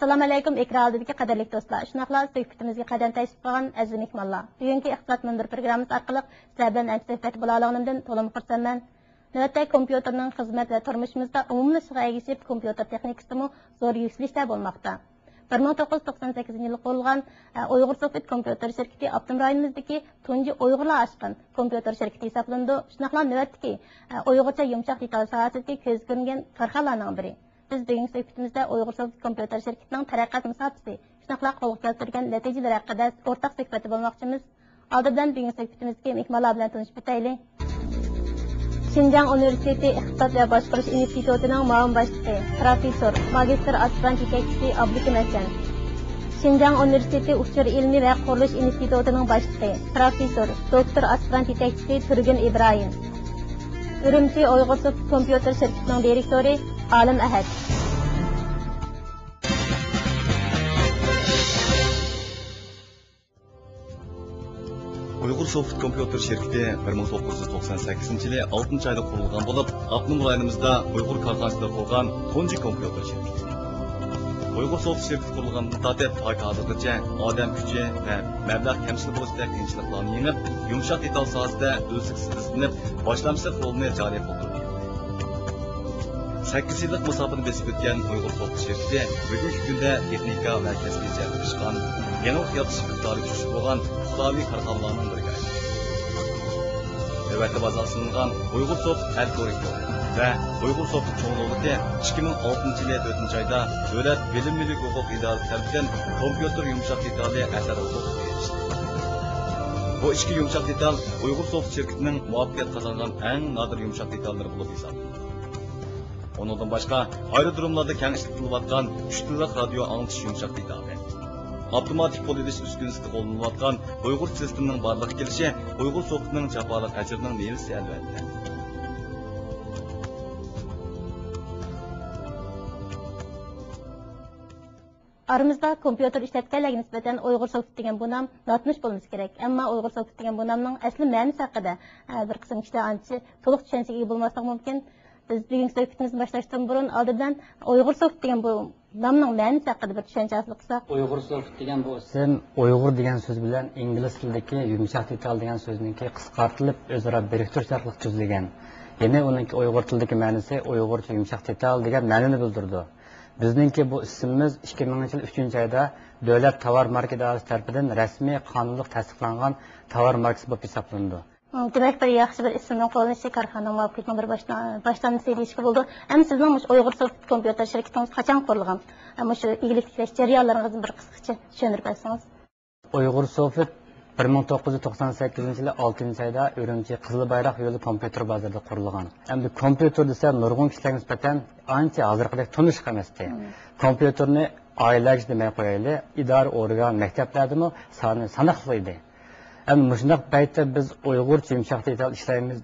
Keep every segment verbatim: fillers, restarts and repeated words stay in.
ئەسسالامۇ ئەلەيكۇم، ئېكران ئالدىدىكى قەدىرلىك دوستلار، شۇنداقلا سۆھبىتىمىزگە قەدەم تەشرىپ قىلغان ئەزىز مېھمانلار. بۈگۈنكى ئىقتىساد مۇنبىرى پروگراممىسى ئارقىلىق سىلەر بىلەن ئەمدى سۆھبەتتە بولالايدىغىنىمدىن تولىمۇ خۇرسەنمەن. نۆۋەتتە كومپيۇتېرنىڭ خىزمەت ۋە تۇرمۇشىمىزدا ئومۇملىشىشىغا ئەگىشىپ، كومپيۇتېر تېخنىكىسىدىمۇ زور يۈكسىلىشلەر بولماقتا. بىر مىڭ توققۇز يۈز توقسان سەككىزىنچى يىلى قۇرۇلغان، ئە، ئۇيغۇر سوفت كومپيۇتېر شىركىتى ئاپتونوم رايونىمىزدىكى تۇنجى ئۇيغۇرلار ئاچقان كومپيۇتېر شىركىتى ھېسابلىنىدۇ. شۇنداقلا نۆۋەتتىكى، ئە، ئۇيغۇرچە يۇمشاق دېتال ساھەسىدىكى كۆزگە كۆرۈنگەن كارخانىلارنىڭ بىرى. بىز بۈگۈنكى سۆھبىتىمىزدە ئۇيغۇر سوفت كومپيۇتېر شىركىتىنىڭ تەرەققىيات مۇساپىسى، شۇنداقلا قولغا كەلتۈرگەن نەتىجىلىرى ھەققىدە ئورتاق سۆھبەتتە بولماقچىمىز. ئالدى بىلەن بۈگۈنكى سۆھبىتىمىزدىكى مېھمانلار بىلەن تونۇشۇپ ئۆتەيلى. شىنجاڭ ئۇنىۋېرسىتېتى ئىقتىساد ۋە باشقۇرۇش ئىنستىتۇتىنىڭ مۇئاۋىن باشلىقى، پروفېسسور، ماگىستىر ئاسپىرانت يېتەكچىسى ئابلىكىم ھەسەن. شىنجاڭ ئۇنىۋېرسىتېتى ئۇچۇر ئىلمى ۋە قۇرۇلۇش ئىنستىتۇتىنىڭ باشلىقى، پروفېسسور، دوكتور ئاسپىرانت يېتەكچىسى تۈرگىن ئىبراھىم. ئۈرۈمچى ئۇيغۇر سوفت كومپيۇتېر شىركىتىنىڭ دىرېكتورى ئالىم ئەھەت. ئۇيغۇر سوفت كومپيۇتېر شىركىتى بىر مىڭ توققۇز يۈز توقسان سەككىزىنچى يىلى ئالتىنچى ئايدا قۇرۇلغان بولۇپ، ئاپتونوم رايونىمىزدا ئۇيغۇر كارخانىچىلىرى قۇرغان تۇنجى كومپيۇتېر شىركىتى. ئۇيغۇر سوفت شىركىتى قۇرۇلغاندىن تارتىپ تاكى ھازىرغىچە ئادەم كۈچى ۋە مەبلەغ كەمچىل بولۇشتا قىيىنچىلىقلارنى يېڭىپ، يۇمشاق دېتال ساھەسىدە ئۈزلۈكسىز ئىزدىنىپ، باشلامچىلىق رولىنى جارى قىلدۇرۇپ كەلدى. سەككىز يىللىق مۇساپىنى بېسىپ ئۆتكەن ئۇيغۇر سوفت شىركىتى بۈگۈنكى كۈندە تېخنىكا ۋە كەسپىي جەھەتتە پىشقان، يېڭىلىق يارىتىشقا ئىقتىدارى كۈچلۈك بولغان پۇقراۋى كارخانىلارنىڭ بىرىگە ئايلاندى. نۆۋەتتە بازارغا سېلىنغان ئۇيغۇر سوفت ئەلگورىتمى ۋە ئۇيغۇر سوفت چوڭ نۆۋىتى ئىككى مىڭ ئالتىنچى يىلى تۆتىنچى ئايدا دۆلەت بىلىم مۈلۈك ھوقۇق ئىدارىسى تەرىپىدىن كومپيۇتېر يۇمشاق دېتالى ئەسەر ھوقۇقىغا ئېرىشتى. بۇ ئىككى يۇمشاق دېتال ئۇيغۇر سوفت شىركىتىنىڭ مۇۋەپپەقىيەت قازانغان ئەڭ نادىر يۇمشاق دېتاللىرى بولۇپ ھېسابلىنىدۇ. ئۇنىڭدىن باشقا، ئايرودروملاردا كەڭ ئىشلىتىلىۋاتقان ئۈچ تىللىق رادىيو ئاڭلىتىش يۇمشاق دېتالى، ئاپتوماتىك پۇل ئېلىش ئۈسكۈنىسىدە قوللىنىلىۋاتقان ئۇيغۇر سىستېمىنىڭ بارلىققا كېلىشى ئۇيغۇر سوفتىنىڭ جاپالىق ئەجرىنىڭ مېۋىسى، ئەلۋەتتە. ئارىمىزدا كومپيۇتېر ئىشلەتكەنلەرگە نىسبەتەن ئۇيغۇر سوفت دېگەن بۇ نام ناتونۇش بولمىسا كېرەك. ئەمما ئۇيغۇر سوفت دېگەن بۇ نامنىڭ ئەسلى مەنىسى ھەققىدە، ئە، بىر قىسىم كىشىلەر ئانچە تولۇق چۈشەنچىگە ئىگە بولماسلىقى مۇمكىن. بىز بۈگۈنكى سۆھبىتىمىزنى باشلاشتىن بۇرۇن، ئالدى بىلەن ئۇيغۇر سوفت دېگەن بۇ نامنىڭ مەنىسى ھەققىدە بىر چۈشەنچە ھاسىل قىلساق. ئۇيغۇر سوفت دېگەن بۇ ئىسىم ئۇيغۇر دېگەن سۆز بىلەن ئىنگلىز تىلىدىكى يۇمشاق دېتال دېگەن سۆزنىڭكى قىسقارتىلىپ ئۆزئارا بىرىكتۈرۈش ئارقىلىق تۈزۈلگەن. يەنى ئۇنىڭكى ئۇيغۇر تىلىدىكى مەنىسى ئۇيغۇرچە يۇمشاق دېتال دېگەن مەنىنى بىلدۈرىدۇ. بىزنىڭكى بۇ ئىسمىمىز ئىككى مىڭىنچى يىل ئۈچىنچى ئايدا دۆلەت تاۋار ماركا ئىدارىسى تەرىپىدىن رەسمىي قانۇنلۇق تەستىقلانغان تاۋار ماركىسى بولۇپ ھېسابلىنىدۇ. دېمەك، بىر ياخشى بىر ئىسىمنىڭ قوللىنىشى كارخانىنىڭ مۇۋەپپەقىيىتىنىڭ بىر باشلا-، باشلامچىسى دېيىشكە بولىدۇ. ئەمدى سىزنىڭ مۇشۇ ئۇيغۇر سوفت كومپيۇتېر شىركىتىڭىز قاچان قۇرۇلغان؟ مۇشۇ ئىگىلىك تىكلەش جەريانلىرىڭىزنى بىر قىسقىچە چۈشەندۈرۈپ بەرسىڭىز. ئۇيغۇر سوفت بىر مىڭ توققۇز يۈز توقسان سەككىزىنچى يىلى ئالتىنچى ئايدا ئۈرۈمچى قىزىل بايراق يولى كومپيۇتېر بازىرىدا قۇرۇلغان. ئەمدى كومپيۇتېر دېسە نۇرغۇن كىشىلەرگە نىسبەتەن ئانچە ھازىرقىدەك تونۇش ئەمەستى. مم. كومپيۇتېرنى ئائىلىلەرگىچە دېمەي قويايلى، ئىدارە ئورگان، مەكتەپلەردىمۇ سانى ساناقلىق ئىدى. ئەمدى مۇشۇنداق پەيتتە بىز ئۇيغۇرچە يۇمشاق دېتال ئىشلەيمىز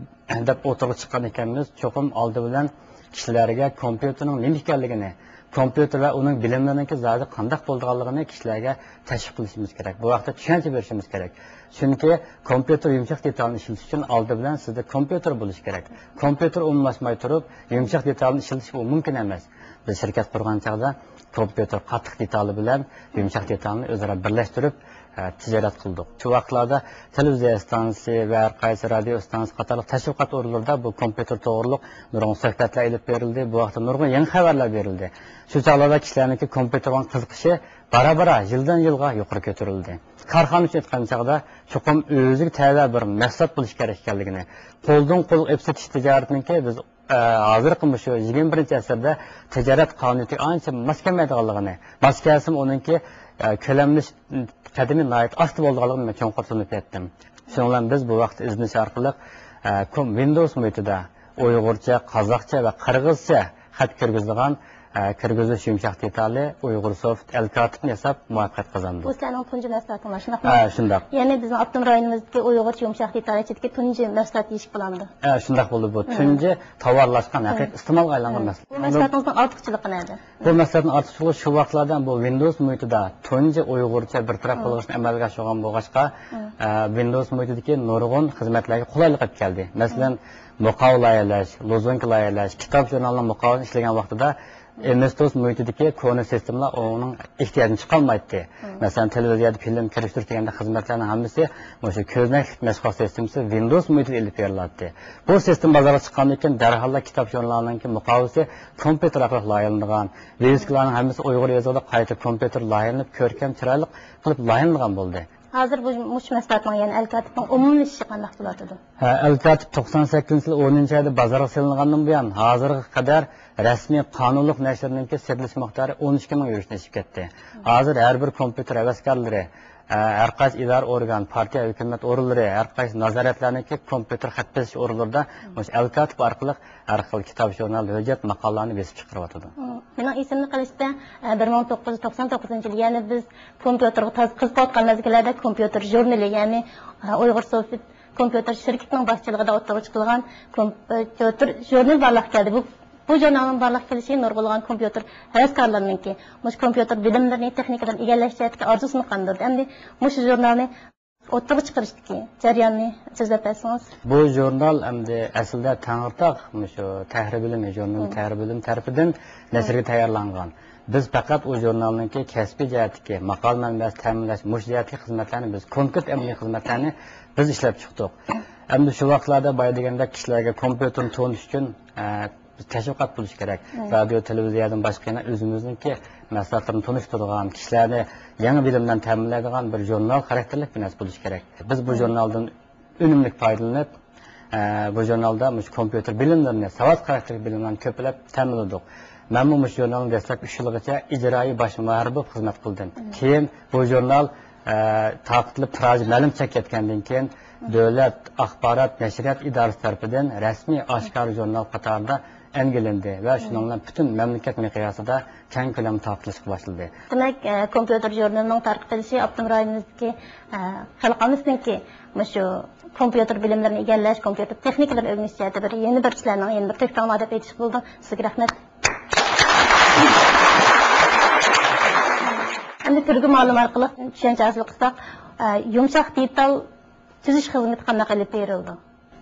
دەپ ئوتتۇرىغا چىققان ئىكەنمىز، چوقۇم ئالدى بىلەن كىشىلەرگە كومپيۇتېرنىڭ نېمە ئىكەنلىكىنى، كومپيۇتېر ۋە ئۇنىڭ بىلىملىرىنىڭكى زادى قانداق بولىدىغانلىقىنى كىشىلەرگە تەشۋىق قىلىشىمىز كېرەك. بۇ ھەقتە چۈشەنچە بېرىشىمىز كېرەك. چۈنكى كومپيۇتېر يۇمشاق دېتالنى ئىشلىتىش ئۈچۈن ئالدى بىلەن سىزدە كومپيۇتېر بولۇشى كېرەك. كومپيۇتېر ئومۇملاشماي تۇرۇپ، يۇمشاق دېتالنى ئىشلىتىش بۇ مۇمكىن ئەمەس. بىز شىركەت قۇرغان چاغدا كومپيۇتېر قاتتىق دېتالى بىلەن يۇمشاق دېتالنى ئۆزئارا بىرلەشتۈرۈپ، ئە، تىجارەت قىلدۇق. شۇ ۋاقىتلاردا تېلېۋىزىيە ئىستانسىسى ۋە ھەر قايسى رادىيو ئىستانسىسى قاتارلىق تەشۋىقات ئورۇنلىرىدا بۇ كومپيۇتېر توغرۇلۇق نۇرغۇن سۆھبەتلەر ئېلىپ بېرىلدى. بۇ ھەقتە نۇرغۇن يېڭى خەۋەرلەر بېرىلدى. شۇ چاغلاردا كىشىلەرنىڭكى كومپيۇتېرغا قىزىقىشى بارا-بارا يىلدىن-يىلغا يۇقىرى كۆتۈرۈلدى. كارخانا ئۈچۈن ئېيتقان چاغدا چوقۇم ئۆزىگە تەۋە بىر مەھسۇلات بولۇشى كېرەك ئىكەنلىكىنى، قولدىن قولغا ئېلىپ سېتىش تىجارىتىنىڭكى بىز ئە، ھازىرقى مۇشۇ يىگىرمە بىرىنچى ئەسىردە تىجارەت قانۇنىيىتىگە ئانچە ماس كەلمەيدىغانلىقىنى، ماس كەلسىمۇ ئۇنىڭكى، ئە، كۆلەملىشىش قەدىمى ناھايىتى ئاستا بولىدىغانلىقىنى مەن چوڭقۇر تونۇپ يەتتىم. شۇنىڭ بىلەن بىز بۇ ۋاقىتتا ئىزدىنىش ئارقىلىق، ئە، كوم-، ۋىندوۋس مۇھىتىدا ئۇيغۇرچە، قازاقچە ۋە قىرغىزچە خەت كىرگۈزىدىغان، ئە، كىرگۈزۈش يۇمشاق دېتالى ئۇيغۇر سوفت ئەل كاتىپنى ياساپ مۇۋەپپەقىيەت قازاندى. بۇ سىلەرنىڭ تۇنجى مەھسۇلاتىڭلار، شۇنداقمۇ؟ ھە، شۇنداق. يەنى بىزنىڭ ئاپتونوم رايونىمىزدىكى ئۇيغۇرچە يۇمشاق دېتال ئىچىدىكى تۇنجى مەھسۇلات دېيىشكە بولامدۇ؟ ھە، شۇنداق بولدى. بۇ مم. تۇنجى تاۋارلاشقان، ھەقىقىي مم. ئىستېمالغا ئايلانغان مم. مەھسۇلات. بۇ مەھسۇلاتىڭىزنىڭ ئارتۇقچىلىقى نەدە؟ بۇ مەھسۇلاتنىڭ ئارتۇقچىلىقى شۇ ۋاقىتلاردا بۇ ۋىندوۋس مۇھىتىدا تۇنجى ئۇيغۇرچە بىر تەرەپ مم. قىلغۇچنى ئەمەلگە ئاشۇرغان بولغاچقا، مم. ئە، ۋىندوۋس مۇھىتىدىكى نۇرغۇن خىزمەتلەرگە قولايلىق ئېلىپ كەلدى. مەسىلەن، مم. مۇقاۋا لايىھەلەش، لوزۇنكا لايىھەلەش، كىتاب ژۇرنالنىڭ مۇقاۋىسىنى ئىشلىگەن ۋاقتىدا ئېم ئېس دوس مۇھىتىدىكى كونا سىستېمىلار ئۇنىڭ ئېھتىياجىنى چىقالمايتتى. مەسىلەن، تېلېۋىزىيەدە فىلىم كىرىشتۈرۈش دېگەندەك خىزمەتلەرنىڭ ھەممىسى مۇشۇ كۆزنەكلىك مەشغۇلات سىستېمىسى ۋىندوۋس مۇھىتىدا ئېلىپ بېرىلاتتى. بۇ سىستېما بازارغا چىققاندىن كېيىن، دەرھاللا كىتاب ژۇرنالنىڭكى مۇقاۋىسى كومپيۇتېر ئارقىلىق لايىھەلىنىدىغان، ۋىۋىسكىلارنىڭ ھەممىسى ئۇيغۇر يېزىقىدا قايتا كومپيۇتېر لايىھەلىنىپ، كۆركەم، چىرايلىق قىلىپ لايىھەلىنىدىغان بولدى. ھازىر بۇ مۇشۇ مەھسۇلاتنىڭ، يەنى ئەلكاتىپنىڭ ئومۇملىشىشى قانداق بولۇۋاتىدۇ؟ ھە، ئەلكاتىپ توقسان سەككىزىنچى يىل ئونىنچى ئايدا بازارغا سېلىنغاندىن بۇيان، ھازىرغا قەدەر رەسمىي قانۇنلۇق نەشرنىڭكى سېتىلىش مىقدارى ئون ئىككى مىڭ يۈرۈشتىن ئېشىپ كەتتى. ھازىر ھەر بىر كومپيۇتېر ھەۋەسكارلىرى، ئە، ھەر قايسى ئىدارە ئورگان، پارتىيە، ھۆكۈمەت ئورۇنلىرى، ھەر قايسى نازارەتلەرنىڭكى كومپيۇتېر خەت بېسىش ئورۇنلىرىدا مۇشۇ ئەلكاتىپ ئارقىلىق ھەر خىل كىتاب، ژۇرنال، ھۆججەت، ماقالىلارنى بېسىپ چىقىرىۋاتىدۇ. مېنىڭ ئېسىمدە قېلىشىچە، بىر مىڭ توققۇز يۈز توقسان توققۇزىنچى يىل، يەنى بىز كومپيۇتېرغا تازا قىزىقىۋاتقان مەزگىللەردە كومپيۇتېر ژۇرنىلى، يەنى ئۇيغۇر سوفت كومپيۇتېر شىركىتىنىڭ باشچىلىقىدا ئوتتۇرىغا چىقىرىلغان كومپيۇتېر ژۇرنىلى بارلىققا كەلدى. بۇ، بۇ ژۇرنالنىڭ بارلىققا كېلىشى نۇرغۇنلىغان كومپيۇتېر ھەۋەسكارلىرىنىڭكى مۇشۇ كومپيۇتېر بىلىملىرىنى، تېخنىكىلىرىنى ئىگىلەش جەھەتتىكى ئارزۇسىنى قاندۇردى. ئەمدى مۇشۇ ژۇرنالنى ئوتتۇرىغا چىقىرىشتىكى جەرياننى سۆزلەپ بەرسىڭىز. بۇ ژۇرنال ئەمدى ئەسلىدە تەڭرىتاغ مۇشۇ تەھرىر بۆلۈمى، ژۇرنال تەھرىر بۆلۈمى تەرىپىدىن نەشرگە تەييارلانغان. بىز پەقەت ئۇ ژۇرنالنىڭكى كەسپىي جەھەتتىكى ماقالە مەنبەسى تەمىنلەش، مۇشۇ جەھەتتىكى خىزمەتلەرنى بىز، كونكرېت ئەمەلىي خىزمەتلەرنى بىز ئىشلەپ چىقتۇق. ئەمدى شۇ ۋاقىتلاردا بايا دېگەندەك كىشىلەرگە كومپيۇتېرنى تونۇش ئۈچۈن، ئە، بىز تەشۋىقات بولۇشى كېرەك. رادىيو، تېلېۋىزىيەدىن باشقا يەنە ئۆزىمىزنىڭكى مەھسۇلاتلىرىنى تونۇشتۇرىدىغان، كىشىلەرنى يېڭى بىلىم بىلەن تەمىنلەيدىغان بىر ژۇرنال خاراكتېرلىك بىر نەرسە بولۇشى كېرەك. بىز بۇ ژۇرنالدىن ئۈنۈملۈك پايدىلىنىپ، ئە، بۇ ژۇرنالدا مۇشۇ كومپيۇتېر بىلىملىرىنى، ساۋات خاراكتېرلىك بىلىملەرنى كۆپلەپ تەمىنلىدۇق. مەنمۇ مۇشۇ ژۇرنالنىڭ دەسلەپكى ئۈچ يىلىغىچە ئىجرائىي باش مۇھەررىر بولۇپ خىزمەت قىلدىم. كېيىن بۇ ژۇرنال، ئە، تارقىتىلىپ، تىراژى مەلۇم چەككە يەتكەندىن كېيىن، دۆلەت ئاخبارات نەشرىيات ئىدارىسى تەرىپىدىن رەسمىي ئاشكارا ژۇرنال قاتارىدا ئەنگىلىندى ۋە شۇنىڭ بىلەن پۈتۈن مەملىكەت مىقياسىدا كەڭ كۆلەمدە تارقىتىلىشقا باشلىدى. دېمەك، ئە، كومپيۇتېر ژۇرنىلىنىڭ تارقىتىلىشى ئاپتونوم رايونىمىزدىكى، ئە، خەلقئارىمىزنىڭكى مۇشۇ كومپيۇتېر بىلىملىرىنى ئىگىلەش، كومپيۇتېر تېخنىكىلىرىنى ئۆگىنىش جەھەتتە بىر يېڭى بىر كۈچلەرنىڭ يېڭى بىر تۆھپىڭلار دەپ ئېيتىشقا بولىدۇ. سىزگە رەھمەت. ئەمدى تۈرگە مالۇم ئارقىلىق چۈشەنچە ھاسىل قىلساق، ئە، يۇمشاق دېتال تۈزۈش خىزمىتى قانداق ئېلىپ بېرىلىدۇ؟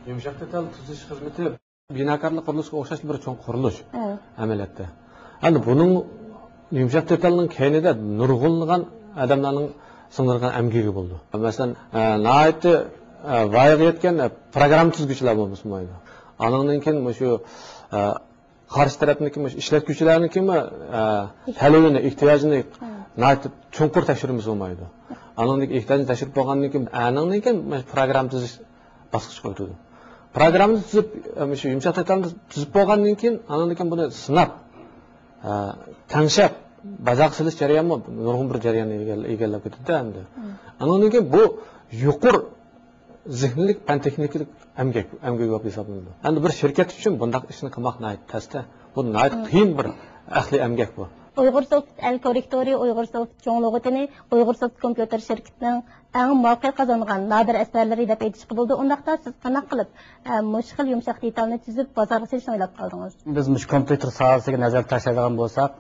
يۇمشاق دېتال تۈزۈش خىزمىتى بىناكارلىق قۇرۇلۇشىغا ئوخشاش بىر چوڭ قۇرۇلۇش ئەمەلىيەتتە. ئەمدى بۇنىڭ يۇمشاق دېتالنىڭ كەينىدە نۇرغۇنلىغان ئادەملەرنىڭ سىڭدۈرگەن ئەمگىكى بولىدۇ. مەسىلەن، ئە، ناھايىتى، ئە، ۋايىغا يەتكەن، ئە، پروگرامما تۈزگۈچىلەر بولمىسا بولمايدۇ. ئانىڭدىن كېيىن مۇشۇ، ئە، قارشى تەرەپنىكى مۇشۇ ئىشلەتكۈچىلەرنىڭكىمۇ، ئە، تەلىپىنى، ئېھتىياجىنى ناھايىتى چوڭقۇر تەكشۈرمىسە بولمايدۇ. ئانىڭدىن كېيىن ئېھتىياجنى تەكشۈرۈپ بولغاندىن كېيىن، ئانىڭدىن كېيىن مۇشۇ پروگرامما تۈزۈش باسقۇچقا ئۆتىدۇ. پروگراممىنى تۈزۈپ، مۇشۇ يۇمشاق دېتالنى تۈزۈپ بولغاندىن كېيىن، ئانىڭدىن كېيىن بۇنى سىناپ، ئە، تەڭشەپ، بازارغا سېلىش جەريانىمۇ نۇرغۇن بىر جەرياننى ئىگىلە-، ئىگىلەپ كېتىدۇ ئەمدى. ئانىڭدىن كېيىن بۇ يۇقىرى زېھىنلىك، پەن تېخنىكىلىق ئەمگەك، ئەمگەك بولۇپ ھېسابلىنىدۇ. ئەمدى بىر شىركەت ئۈچۈن بۇنداق ئىشنى قىلماق ناھايىتى تەستە. بۇ ناھايىتى قىيىن بىر ئەقلىي ئەمگەك بۇ. ئۇيغۇر سوفت ئەل كوررېكتورى، ئۇيغۇر سوفت چوڭ لۇغىتىنى ئۇيغۇر سوفت كومپيۇتېر شىركىتىنىڭ ئەڭ مۇۋەپپەقىيەت قازانغان نادىر ئەسەرلىرى دەپ ئېيتىشقا بولىدۇ. ئۇنداقتا سىز قانداق قىلىپ، ئە، مۇشۇ خىل يۇمشاق دېتالنى تۈزۈپ بازارغا سېلىشنى ئويلاپ قالدىڭىز؟ بىز مۇشۇ كومپيۇتېر ساھەسىگە نەزەر تاشلايدىغان بولساق،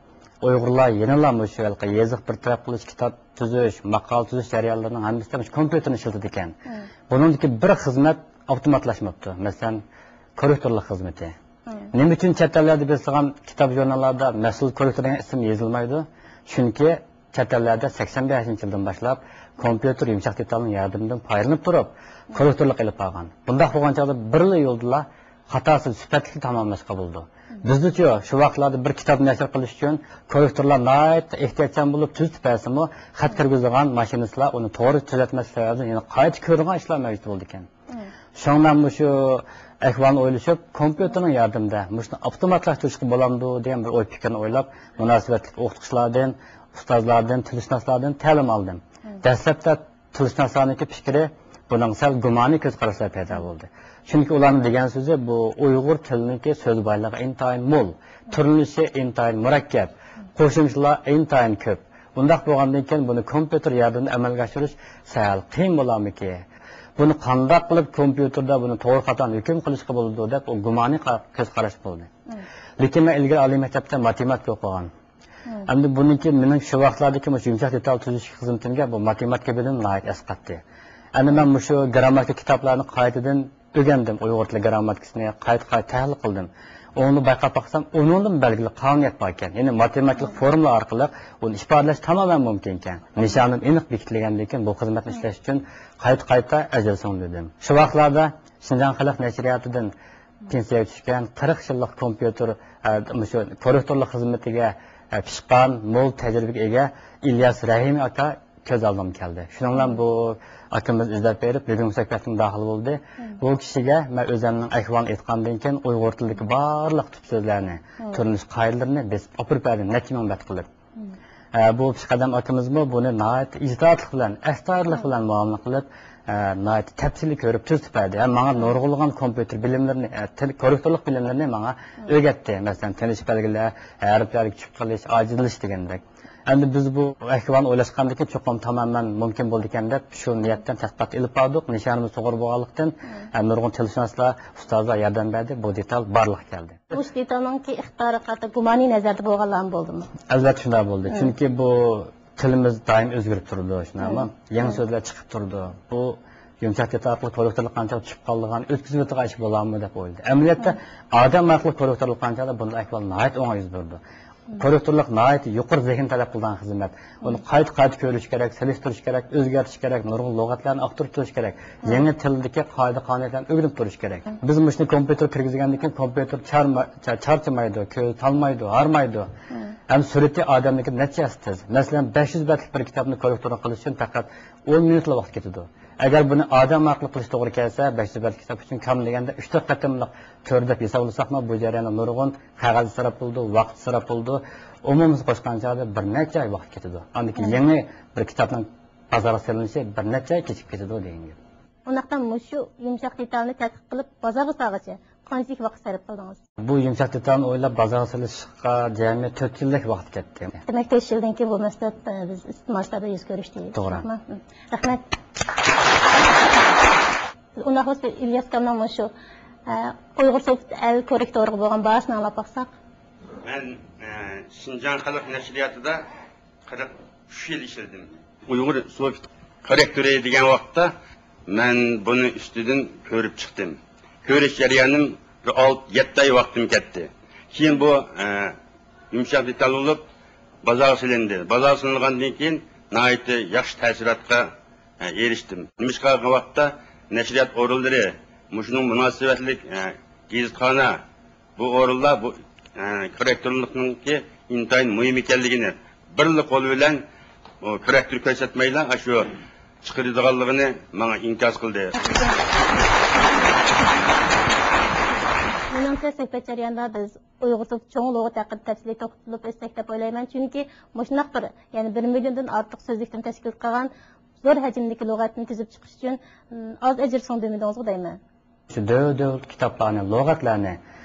ئۇيغۇرلار يەنىلا مۇشۇ ھېلىقى يېزىق بىر تەرەپ قىلىش، كىتاب تۈزۈش، ماقالە تۈزۈش جەريانلىرىنىڭ ھەممىسىدە مۇشۇ كومپيۇتېرنى ئىشلىتىدىكەن. بۇنىڭدىكى بىر خىزمەت ئاپتوماتلاشماپتۇ. مەسىلەن، كوررېكتورلۇق خىزمىتى. نېمە ئۈچۈن چەت ئەللەردە بېسىلغان كىتاب ژۇرناللاردا مەسئۇل كوررېكتور دېگەن ئىسىم يېزىلمايدۇ؟ چۈنكى چەت ئەللەردە سەكسەن بەشىنچى يىلدىن باشلاپ كومپيۇتېر يۇمشاق دېتالنىڭ ياردىمىدىن پايدىلىنىپ تۇرۇپ، كوررېكتورلۇق ئېلىپ بارغان. بۇنداق بولغان چاغدا بىرلا يولدىلا خاتاسىز، سۈپەتلىك تاماملاشقا بولىدۇ. بىزدىچۇ، شۇ ۋاقىتلاردا بىر كىتاب نەشر قىلىش ئۈچۈن كوررېكتورلار ناھايىتى ئېھتىياتچان بولۇپ تۈزىتىپ بەرسىمۇ، خەت كىرگۈزىدىغان ماشىنىستلار ئۇنى توغرا تۈزەتمەسلىك سەۋەبىدىن يەنە قايتا كۆرىدىغان ئىشلار مەۋجۇت بولىدىكەن. شۇڭا مۇشۇ ئەھۋالنى ئويلىشىپ، كومپيۇتېرنىڭ ياردىمىدە مۇشۇنى ئاپتوماتلاشتۇرۇشقا بولامدۇ دېگەن بىر ئوي پىكىرنى ئويلاپ، مۇناسىۋەتلىك ئوقۇتقۇچىلاردىن، ئۇستازلاردىن، تىلشۇناسلاردىن تەلىم ئالدىم. دەسلەپتە تىلشۇناسلارنىڭكى پىكرى بۇنىڭ سەل گۇمانىي كۆز قاراشلار پەيدا بولدى. چۈنكى ئۇلارنىڭ دېگەن سۆزى، بۇ ئۇيغۇر تىلىنىڭكى سۆز بايلىقى ئىنتايىن مول، تۈرلىنىشى ئىنتايىن مۇرەككەپ، قوشۇمچىلار ئىنتايىن كۆپ. بۇنداق بولغاندىن كېيىن بۇنى كومپيۇتېر ياردىمىدە ئەمەلگە ئاشۇرۇش سەل قىيىن بولارمىكى؟ بۇنى قانداق قىلىپ كومپيۇتېردا بۇنى توغرا خاتانى ھۆكۈم قىلىشقا بولىدۇ دەپ ئۇ گۇمانىي قا-، كۆز قاراش بولدى. لېكىن مەن ئىلگىرى ئالىي مەكتەپتە ماتېماتىكا ئوقۇغان. ئەمدى بۇنىڭكى مېنىڭ شۇ ۋاقىتلاردىكى مۇشۇ يۇمشاق دېتال تۈزۈشتىكى خىزمىتىمگە بۇ ماتېماتىكا بىلىمىم ناھايىتى ئەسقاتتى. ئەمدى مەن مۇشۇ گىرامماتىكا كىتابلارنى قايتىدىن ئۆگەندىم، ئۇيغۇر تىلى گىرامماتىكىسىنى قايتا-قايتا تەھلىل قىلدىم. ئۇنى بايقاپ باقسام، ئۇنىڭدىمۇ بەلگىلىك قانۇنىيەت بار ئىكەن. يەنى ماتېماتىكىلىق فورمۇلا ئارقىلىق ئۇنى ئىپادىلەش تامامەن مۇمكىن ئىكەن. نىشانىم ئېنىق بېكىتىلگەندىن كېيىن، بۇ خىزمەتنى ئىشلەش ئۈچۈن قايتا-قايتا ئەجىر سىڭدۈردۈم. شۇ ۋاقىتلاردا شىنجاڭ خەلق نەشرىياتىدىن پېنسىيەگە چۈشكەن، قىرىق يىللىق كومپيۇتېر، ئە، مۇشۇ كوررېكتورلۇق خىزمىتىگە، ئە، پىشقان، مول تەجرىبىگە ئىگە ئىلياس رەھىمىي ئاكا كۆز ئالدىمغا كەلدى. شۇنىڭ بىلەن بۇ ئاكىمىز ئىزدەپ بېرىپ، بۈگۈنكى سۆھبەتكە داخىل بولدى. بۇ كىشىگە مەن ئۆزۈمنىڭ ئەھۋالىنى ئېيتقاندىن كېيىن، ئۇيغۇر تىلىدىكى بارلىق تۈپ سۆزلەرنى، تۈرلىنىش قائىدىلىرىنى بېسىپ ئاپىرىپ بەردى، نەچچە مىڭ بەت قىلىپ. ئە، بۇ پېشقەدەم ئاكىمىزمۇ بۇنى ناھايىتى ئىجتىھاتلىق بىلەن، ئەستايىدىللىق بىلەن مۇئامىلە قىلىپ، ئە، ناھايىتى تەپسىلىي كۆرۈپ تۈزىتىپ بەردى. ھەم ماڭا نۇرغۇنلىغان كومپيۇتېر بىلىملىرىنى، ئە، تىل، كوررېكتورلۇق بىلىملىرىنى ماڭا ئۆگەتتى. مەسىلەن، تىنىش بەلگىلەر، ھەرپلەرگە چۈشۈپ قېلىش، ئاجىزلىشىش دېگەندەك. ئەمدى بىز بۇ ئەھۋالنى ئويلاشقاندىكىن، چوقۇم تامامەن مۇمكىن بولىدىكەن دەپ، شۇ نىيەتتىن تەتقىقات ئېلىپ باردۇق. نىشانىمىز توغرا بولغانلىقتىن، ھەم نۇرغۇن تىلشۇناسلار، ئۇستازلار ياردەم بەردى، بۇ دېتال بارلىققا كەلدى. مۇشۇ دېتالنىڭكى ئىقتىدارىغا قارىتا گۇمانىي نەزەردە بولغانلارمۇ بولدىمۇ؟ ئەلۋەتتە شۇنداق بولدى. چۈنكى بۇ تىلىمىز دائىم ئۆزگىرىپ تۇرىدۇ، شۇنداقمۇ؟ يېڭى سۆزلەر چىقىپ تۇرىدۇ. بۇ يۇمشاق دېتال ئارقىلىق كوررېكتورلۇق قانچىلىك چۈشۈپ قالىدىغان، ئۆتكۈزۈۋېتىدىغان ئىش بولامدۇ دەپ ئويلىدى. ئەمەلىيەتتە ئادەم ئارقىلىق كوررېكتورلۇق قانچىلىك بۇنداق ئەھۋال ناھايىتى ئوڭاي يۈز بېرىدۇ. كوررېكتورلۇق ناھايىتى يۇقىرى زېھىن تەلەپ قىلىدىغان خىزمەت. ئۇنى قايتا-قايتا كۆرۈش كېرەك، سېلىشتۇرۇش كېرەك، ئۆزگەرتىش كېرەك، نۇرغۇن لۇغەتلەرنى ئاختۇرۇپ تۇرۇش كېرەك. يېڭى تىلدىكى قائىدە-قانۇنىيەتلەرنى ئۆگىنىپ تۇرۇش كېرەك. بىز مۇشۇنى كومپيۇتېرغا كىرگۈزگەندىن كېيىن، كومپيۇتېر چارما-، چا-، چارچىمايدۇ، كۆزى تالمايدۇ، ھارمايدۇ. ھەم سۈرئىتى ئادەمنىڭكىدىن نەچچە ھەسسە تېز. مەسىلەن، بەش يۈز بەتلىك بىر كىتابنى كوررېكتورغا قىلىش ئۈچۈن پەقەت ئون مىنۇتلا ۋاقىت كېتىدۇ. ئەگەر بۇنى ئادەم ئارقىلىق قىلىش توغرا كەلسە، بەش يۈز بەتلىك كىتاب ئۈچۈن كەم دېگەندە ئۈچ تۆت قېتىملىق تۈردەك ھېسابلىساقمۇ، بۇ جەرياندا نۇرغۇن قەغەز ئىسراپ بولىدۇ، ۋاقىت ئىسراپ بولىدۇ. ئومۇمىسىنى قوشقان چاغدا بىر نەچچە ئاي ۋاقىت كېتىدۇ. ئاندىن كېيىن يېڭى بىر كىتابنىڭ بازارغا سېلىنىشى بىر نەچچە ئاي كېچىكىپ كېتىدۇ دېگەن گەپ. ئۇنداقتا مۇشۇ يۇمشاق دېتالنى تەتقىق قىلىپ بازارغا سالغىچە قانچىلىك ۋاقىت سەرپ قىلدىڭىز؟ بۇ يۇمشاق دېتالنى ئويلاپ بازارغا سېلىشقا جەمئىي تۆت يىلدەك ۋاقىت كەتتى. دېمەك، تۆت يىلدىن كېيىن بۇ مەسىلە، ئە، بىز ئىستېمالچىلار بىلەن يۈز كۆرۈشتى. توغرا. رەھمەت. ئۇنداق بولسا، ئىلياس ئاكامنىڭ مۇشۇ، ئە، ئۇيغۇر سوفت ئەل كوررېكتورىغا بولغان باھاسىنى ئاڭلاپ باقساق. مەن، ئە، شىنجاڭ خەلق نەشرىياتىدا قىرىق ئۈچ يىل ئىشلىدىم. ئۇيغۇر سوفت كوررېكتورى دېگەن ۋاقىتتا مەن بۇنى ئۈستىدىن كۆرۈپ چىقتىم. كۆرۈش جەريانىم بىر ئالتە، يەتتە ئاي ۋاقتىم كەتتى. كېيىن بۇ، ئە، يۇمشاق دېتال بولۇپ بازارغا سېلىندى. بازارغا سېلىنغاندىن كېيىن ناھايىتى ياخشى تەسىراتقا، ئە، ئېرىشتىم. نېمىشقا دېگەن ۋاقىتتا نەشرىيات ئورۇنلىرى، مۇشۇنىڭ مۇناسىۋەتلىك، ئە، گېزىتخانا، بۇ ئورۇنلار بۇ، ئە، كوررېكتورلۇقنىڭكى ئىنتايىن مۇھىم ئىكەنلىكىنى، بىرلا قول بىلەن ئۇ كوررېكتور كۆرسەتمەيلا ئاشۇ چىقىرىدىغانلىقىنى ماڭا ئىنكاس قىلدى. مېنىڭچە، سۆھبەت جەريانىدا بىز ئۇيغۇر سوفت چوڭ لۇغىتى ھەققىدە تەپسىلىي توختىلىپ ئۆتسەك دەپ ئويلايمەن. چۈنكى مۇشۇنداق بىر، يەنى بىر مىليوندىن ئارتۇق سۆزلۈكتىن تەشكىل قىلغان زور ھەجىمدىكى لۇغەتنى تۈزۈپ چىقىش ئۈچۈن، ئىم، ئاز ئەجىر سىڭدۈرمىدىڭىزغۇ دەيمەن. شۇ دۆۋە-دۆۋىلىك كىتابلارنى، لۇغەتلەرنى،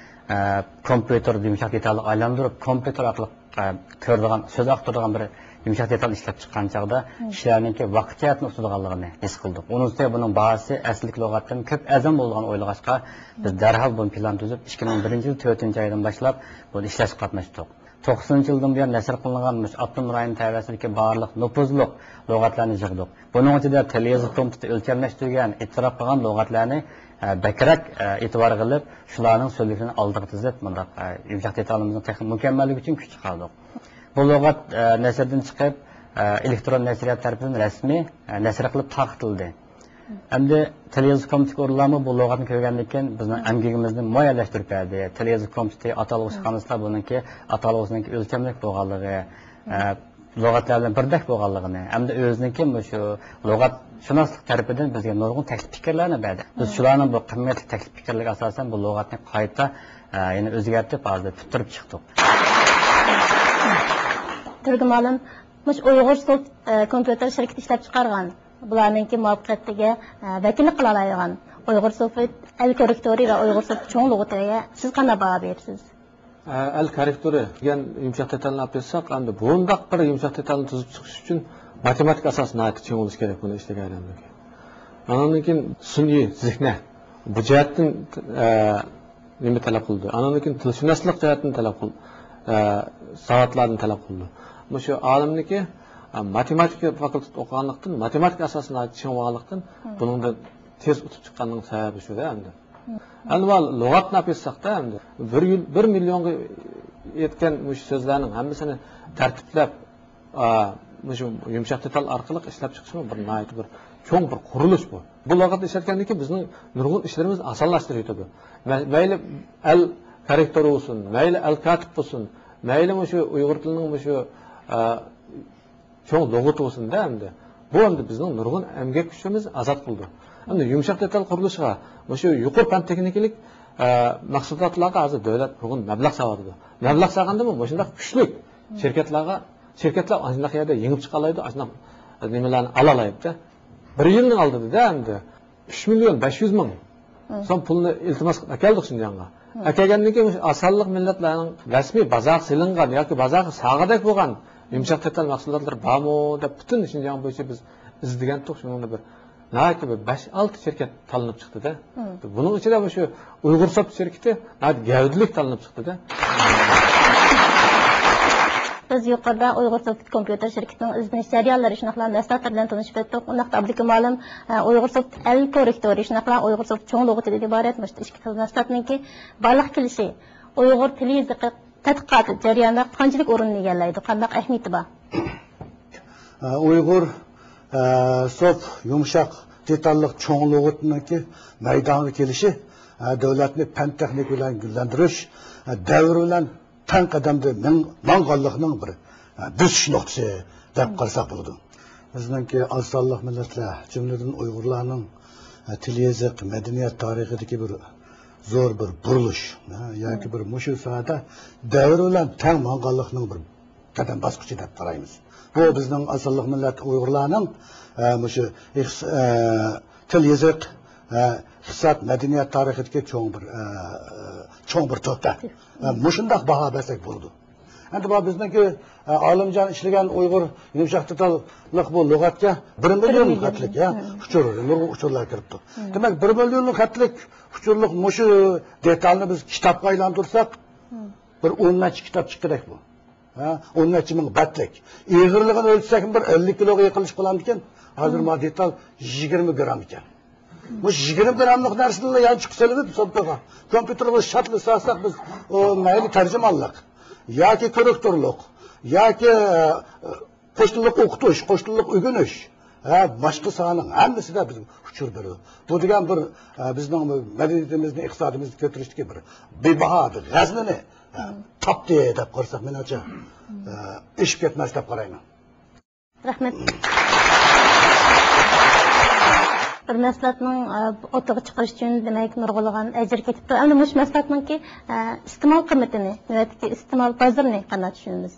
ئە، كومپيۇتېر يۇمشاق دېتالغا ئايلاندۇرۇپ، كومپيۇتېر ئارقىلىق، ئە، كۆرىدىغان، سۆز ئاختۇرىدىغان بىر يۇمشاق دېتالنى ئىشلەپ چىققان چاغدا كىشىلەرنىڭكى ۋاقىت جەھەتتىن ئۇتىدىغانلىقىنى ھېس قىلدۇق. ئۇنىڭ ئۈستىگە بۇنىڭ باھاسى ئەسلىدىكى لۇغەتتىن كۆپ ئەرزان بولىدىغانلىقىنى ئويلىغاچقا، بىز دەرھال بۇنى پىلان تۈزۈپ، ئىككى مىڭ بىرىنچى يىل تۆتىنچى ئايدىن باشلاپ بۇنى ئىشلەشكە قاتناشتۇق. توقسىنىنچى يىلدىن بۇيان نەشر قىلىنغان مۇشۇ ئاپتونوم رايون تەۋەسىدىكى بارلىق نوپۇزلۇق لۇغەتلەرنى يىغدۇق. بۇنىڭ ئىچىدە تىل يېزىق كومىتېتى ئۆلچەملەشتۈرگەن، ئېتىراپ قىلغان لۇغەتلەرنى، ئە، بەكرەك، ئە، ئېتىبارغا ئېلىپ، شۇلارنىڭ سۆزلۈكلىرىنى ئالدىغا تىزىپ، مۇنداق، ئە، يۇمشاق دېتالىمىزنىڭ تېخى مۇكەممەللىكى ئۈچۈن كۈچ چىقاردۇق. بۇ لۇغەت، ئە، نەشردىن چىقىپ، ئە، ئېلېكترون نەشرىيات تەرىپىدىن رەسمىي، ئە، نەشر قىلىپ تارقىتىلدى. ئەمدى تىل يېزىق كومىتېتىدىكى ئورۇنلارمۇ بۇ لۇغەتنى كۆرگەندىن كېيىن بىزنىڭ ئەمگىكىمىزنى مۇئەييەنلەشتۈرۈپ بەردى. تىل يېزىق كومىتېتى، ئاتالغۇ ئىشخانىسىدا بۇنىڭكى ئاتالغۇسىنىڭكى ئۆلچەملىك بولغانلىقى، ئە، لۇغەتلەر بىلەن بىردەك بولغانلىقىنى، ئەمدى ئۆزىنىڭكى مۇشۇ لۇغەتشۇناسلىق تەرىپىدىن بىزگە نۇرغۇن تەكلىپ پىكىرلەرنى بەردى. بىز شۇلارنىڭ بۇ قىممەتلىك تەكلىپ پىكىرلىرىگە ئاساسەن بۇ لۇغەتنى قايتا، ئە، يەنە ئۆزگەرتىپ، ھازىر پۈتتۈرۈپ چىقتۇق. تۈرگە مۇئەللىم، مۇشۇ ئۇيغۇر سوفت، ئە، كومپيۇتېر شىركىتى ئىشلەپ چىقارغان، بۇلارنىڭكى مۇۋەپپەقىيىتىگە، ئە، ۋەكىللىك قىلالايدىغان ئۇيغۇر سوفت ئەل كوررېكتورى ۋە ئۇيغۇر سوفت چوڭ لۇغىتىگە سىز قانداق باھا بېرىسىز؟ ئە، ئەل كوررېكتورى دېگەن يۇمشاق دېتالنى ئېلىپ ئېيتساق، ئەمدى بۇنداق بىر يۇمشاق دېتالنى تۈزۈپ چىقىش ئۈچۈن ماتېماتىكا ئاساسى ناھايىتى چىڭ بولۇشى كېرەك بۇنى ئىشلىگەن ئادەملەرگە. ئاندىن كېيىن سۈنئىي زېھنە بۇ جەھەتتىن، ئە، نېمە تەلەپ قىلىدۇ؟ ئاندىن كېيىن تىلشۇناسلىق جەھەتتىن تەلەپ قىل-، ئە، ساۋاتلارنى تەلەپ قىلىدۇ. مۇشۇ ئالىمنىكى، ئە، ماتېماتىكا فاكۇلتېتىدا ئوقۇغانلىقتىن، ماتېماتىكا ئاساسى ناھايىتى چىڭ بولغانلىقتىن، بۇنىڭدىن تېز ئۇتۇپ چىققاننىڭ سەۋەبى شۇ-دە ئەمدى. ئەمدى بۇ لۇغەتنى ئېلىپ ئېيتساقتا، ئەمدى بىر يۈز، بىر مىليونغا يەتكەن مۇشۇ سۆزلەرنىڭ ھەممىسىنى تەرتىپلەپ، ئا، مۇشۇ يۇمشاق دېتال ئارقىلىق ئىشلەپ چىقىشمۇ بىر ناھايىتى بىر چوڭ بىر قۇرۇلۇش بۇ. بۇ لۇغەتنى ئىشلەتكەندىن كېيىن بىزنىڭ نۇرغۇن ئىشلىرىمىز ئاسانلاشتۇرۇلىدۇ. مە-، مەيلى ئەل كاررېكتورى بولسۇن، مەيلى ئەل كاتىپ بولسۇن، مەيلى مۇشۇ ئۇيغۇر تىلىنىڭ مۇشۇ، ئا، چوڭ لۇغىتى بولسۇن-دە ئەمدى. بۇ ئەمدى بىزنىڭ نۇرغۇن ئەمگەك كۈچىمىز ئازاد قىلىدۇ. ئەمدى يۇمشاق دېتال قۇرۇلۇشىغا مۇشۇ يۇقىرى پەن تېخنىكىلىق، ئە، مەھسۇلاتلارغا ھازىر دۆلەت نۇرغۇن مەبلەغ سالىۋاتىدۇ. مەبلەغ سالغاندىمۇ مۇشۇنداق كۈچلۈك شىركەتلەرگە، شىركەتلەر ئاشۇنداق يەردە يېڭىپ چىقالايدۇ، ئاشۇنداق نېمىلەرنى ئالالايدۇ-دە. بىر يىلنىڭ ئالدىدا-دە ئەمدى ئۈچ مىليون بەش يۈز مىڭ سوم پۇلنى ئىلتىماس قىلىپ ئەكەلدۇق شىنجاڭغا. ئەكەلگەندىن كېيىن مۇشۇ ئاز سانلىق مىللەتلەرنىڭ رەسمىي بازارغا سېلىنغان ياكى بازارغا سالغۇدەك بولغان يۇمشاق دېتال مەھسۇلاتلىرى بارمۇ دەپ پۈتۈن شىنجاڭ بويىچە بىز ئىزدىگەنتۇق. شۇنىڭدا بىر ناھايىتى بىر بەش-ئالتە شىركەت تاللىنىپ چىقتى-دە. بۇنىڭ ئىچىدە مۇشۇ ئۇيغۇر سوفت شىركىتى ناھايىتى گەۋدىلىك تاللىنىپ چىقتى-دە. بىز يۇقىرىدا ئۇيغۇر سوفت كومپيۇتېر شىركىتىنىڭ ئىزدىنىش جەريانلىرى شۇنداقلا مەھسۇلاتلىرى بىلەن تونۇشۇپ ئۆتتۇق. ئۇنداقتا ئابدۇكىم ئالىم، ئە، ئۇيغۇر سوفت ئەل كوررېكتورى شۇنداقلا ئۇيغۇر سوفت چوڭ لۇغىتىدىن ئىبارەت مۇشۇ ئىككى خىل مەھسۇلاتنىڭكى بارلىققا كېلىشى، ئۇيغۇر تىل يېزىقى تەتقىقات جەريانىدا قانچىلىك ئورۇننى ئىگىلەيدۇ، قانداق ئەھمىيىتى بار؟ ئە، ئۇيغۇر، ئە، سوفت يۇمشاق دېتاللىق چوڭ لۇغىتىنىڭكى مەيدانغا كېلىشى، ئە، دۆلەتنى پەن تېخنىكا بىلەن گۈللەندۈرۈش، ئە، دەۋر بىلەن تەڭ قەدەمدە مېڭ-، ماڭغانلىقنىڭ بىر، ئە، بۆسۈش نۇقتىسى دەپ قارىساق بولىدۇ. بىزنىڭكى ئاز سانلىق مىللەتلەر، جۈملىدىن ئۇيغۇرلارنىڭ، ئە، تىل يېزىق، مەدەنىيەت تارىخىدىكى بىر زور بىر بۇرۇلۇش، ئە، ياكى بىر مۇشۇ ساھەدە دەۋر بىلەن تەڭ ماڭغانلىقنىڭ بىر قەدەم باسقۇچى دەپ قارايمىز. بۇ بىزنىڭ ئاز سانلىق مىللەت ئۇيغۇرلارنىڭ، ئە، مۇشۇ ئىقتىس-، ئە، تىل يېزىق، ئە، ئىقتىساد، مەدەنىيەت تارىخىدىكى چوڭ بىر، ئە، چوڭ بىر تۆھپە. ئە، مۇشۇنداق باھا بەرسەك بولىدۇ. ئەمدى بۇ بىزنىڭكى، ئە، ئالىمجان ئىشلىگەن ئۇيغۇر يۇمشاق دېتاللىق بۇ لۇغەتكە بىر مىليون خەتلىك، يا، ئۇچۇر، نۇرغۇن ئۇچۇرلار كىرىپتۇ. دېمەك، بىر مىليونلۇق خەتلىك ئۇچۇرلۇق مۇشۇ دېتالنى بىز كىتابقا ئايلاندۇرساق، بىر ئون نەچچە كىتاب چىققۇدەك بۇ. ھە، ئون نەچچە مىڭ بەتلىك. ئېغىرلىقىنى ئۆلچىسەكمۇ بىر ئەللىك كىلوغا يېقىنلىشىپ قالامدىكەن. ھازىر ما دېتال يىگىرمە گرام ئىكەن. مۇشۇ يىگىرمە گراملىق نەرسىنىلا يەنە چىقىپ سېلىۋېتىپ سومكىغا. كومپيۇتېرغا شارتلا سالساق بىز، ئۇ مەيلى تەرجىمانلىق ياكى كوررېكتورلۇق ياكى، ئە، قوش تىللىق ئوقۇتۇش، قوش تىللىق ئۆگىنىش، ھە، باشقا ساھەنىڭ ھەممىسىدە بىز ئۇچۇر بېرىدۇ. بۇ دېگەن بىر، ئە، بىزنىڭ مەدەنىيىتىمىزنى، ئىقتىسادىمىزنى كۆتۈرۈشتىكى بىر بىباھا بىر غەزنىنى، ئە، تاپتى دەپ قارىساق، مېنىڭچە، ئە، ئېشىپ كەتمەس دەپ قارايمەن. رەھمەت. بىر مەھسۇلاتنىڭ، ئە، ئوتتۇرىغا چىقىرىش ئۈچۈن، دېمەك، نۇرغۇنلىغان ئەجىر كېتىپتۇ. ئەمدى مۇشۇ مەھسۇلاتنىڭكى، ئە، ئىستېمال قىممىتىنى، نۆۋەتتىكى ئىستېمال بازىرىنى قانداق چۈشىنىمىز؟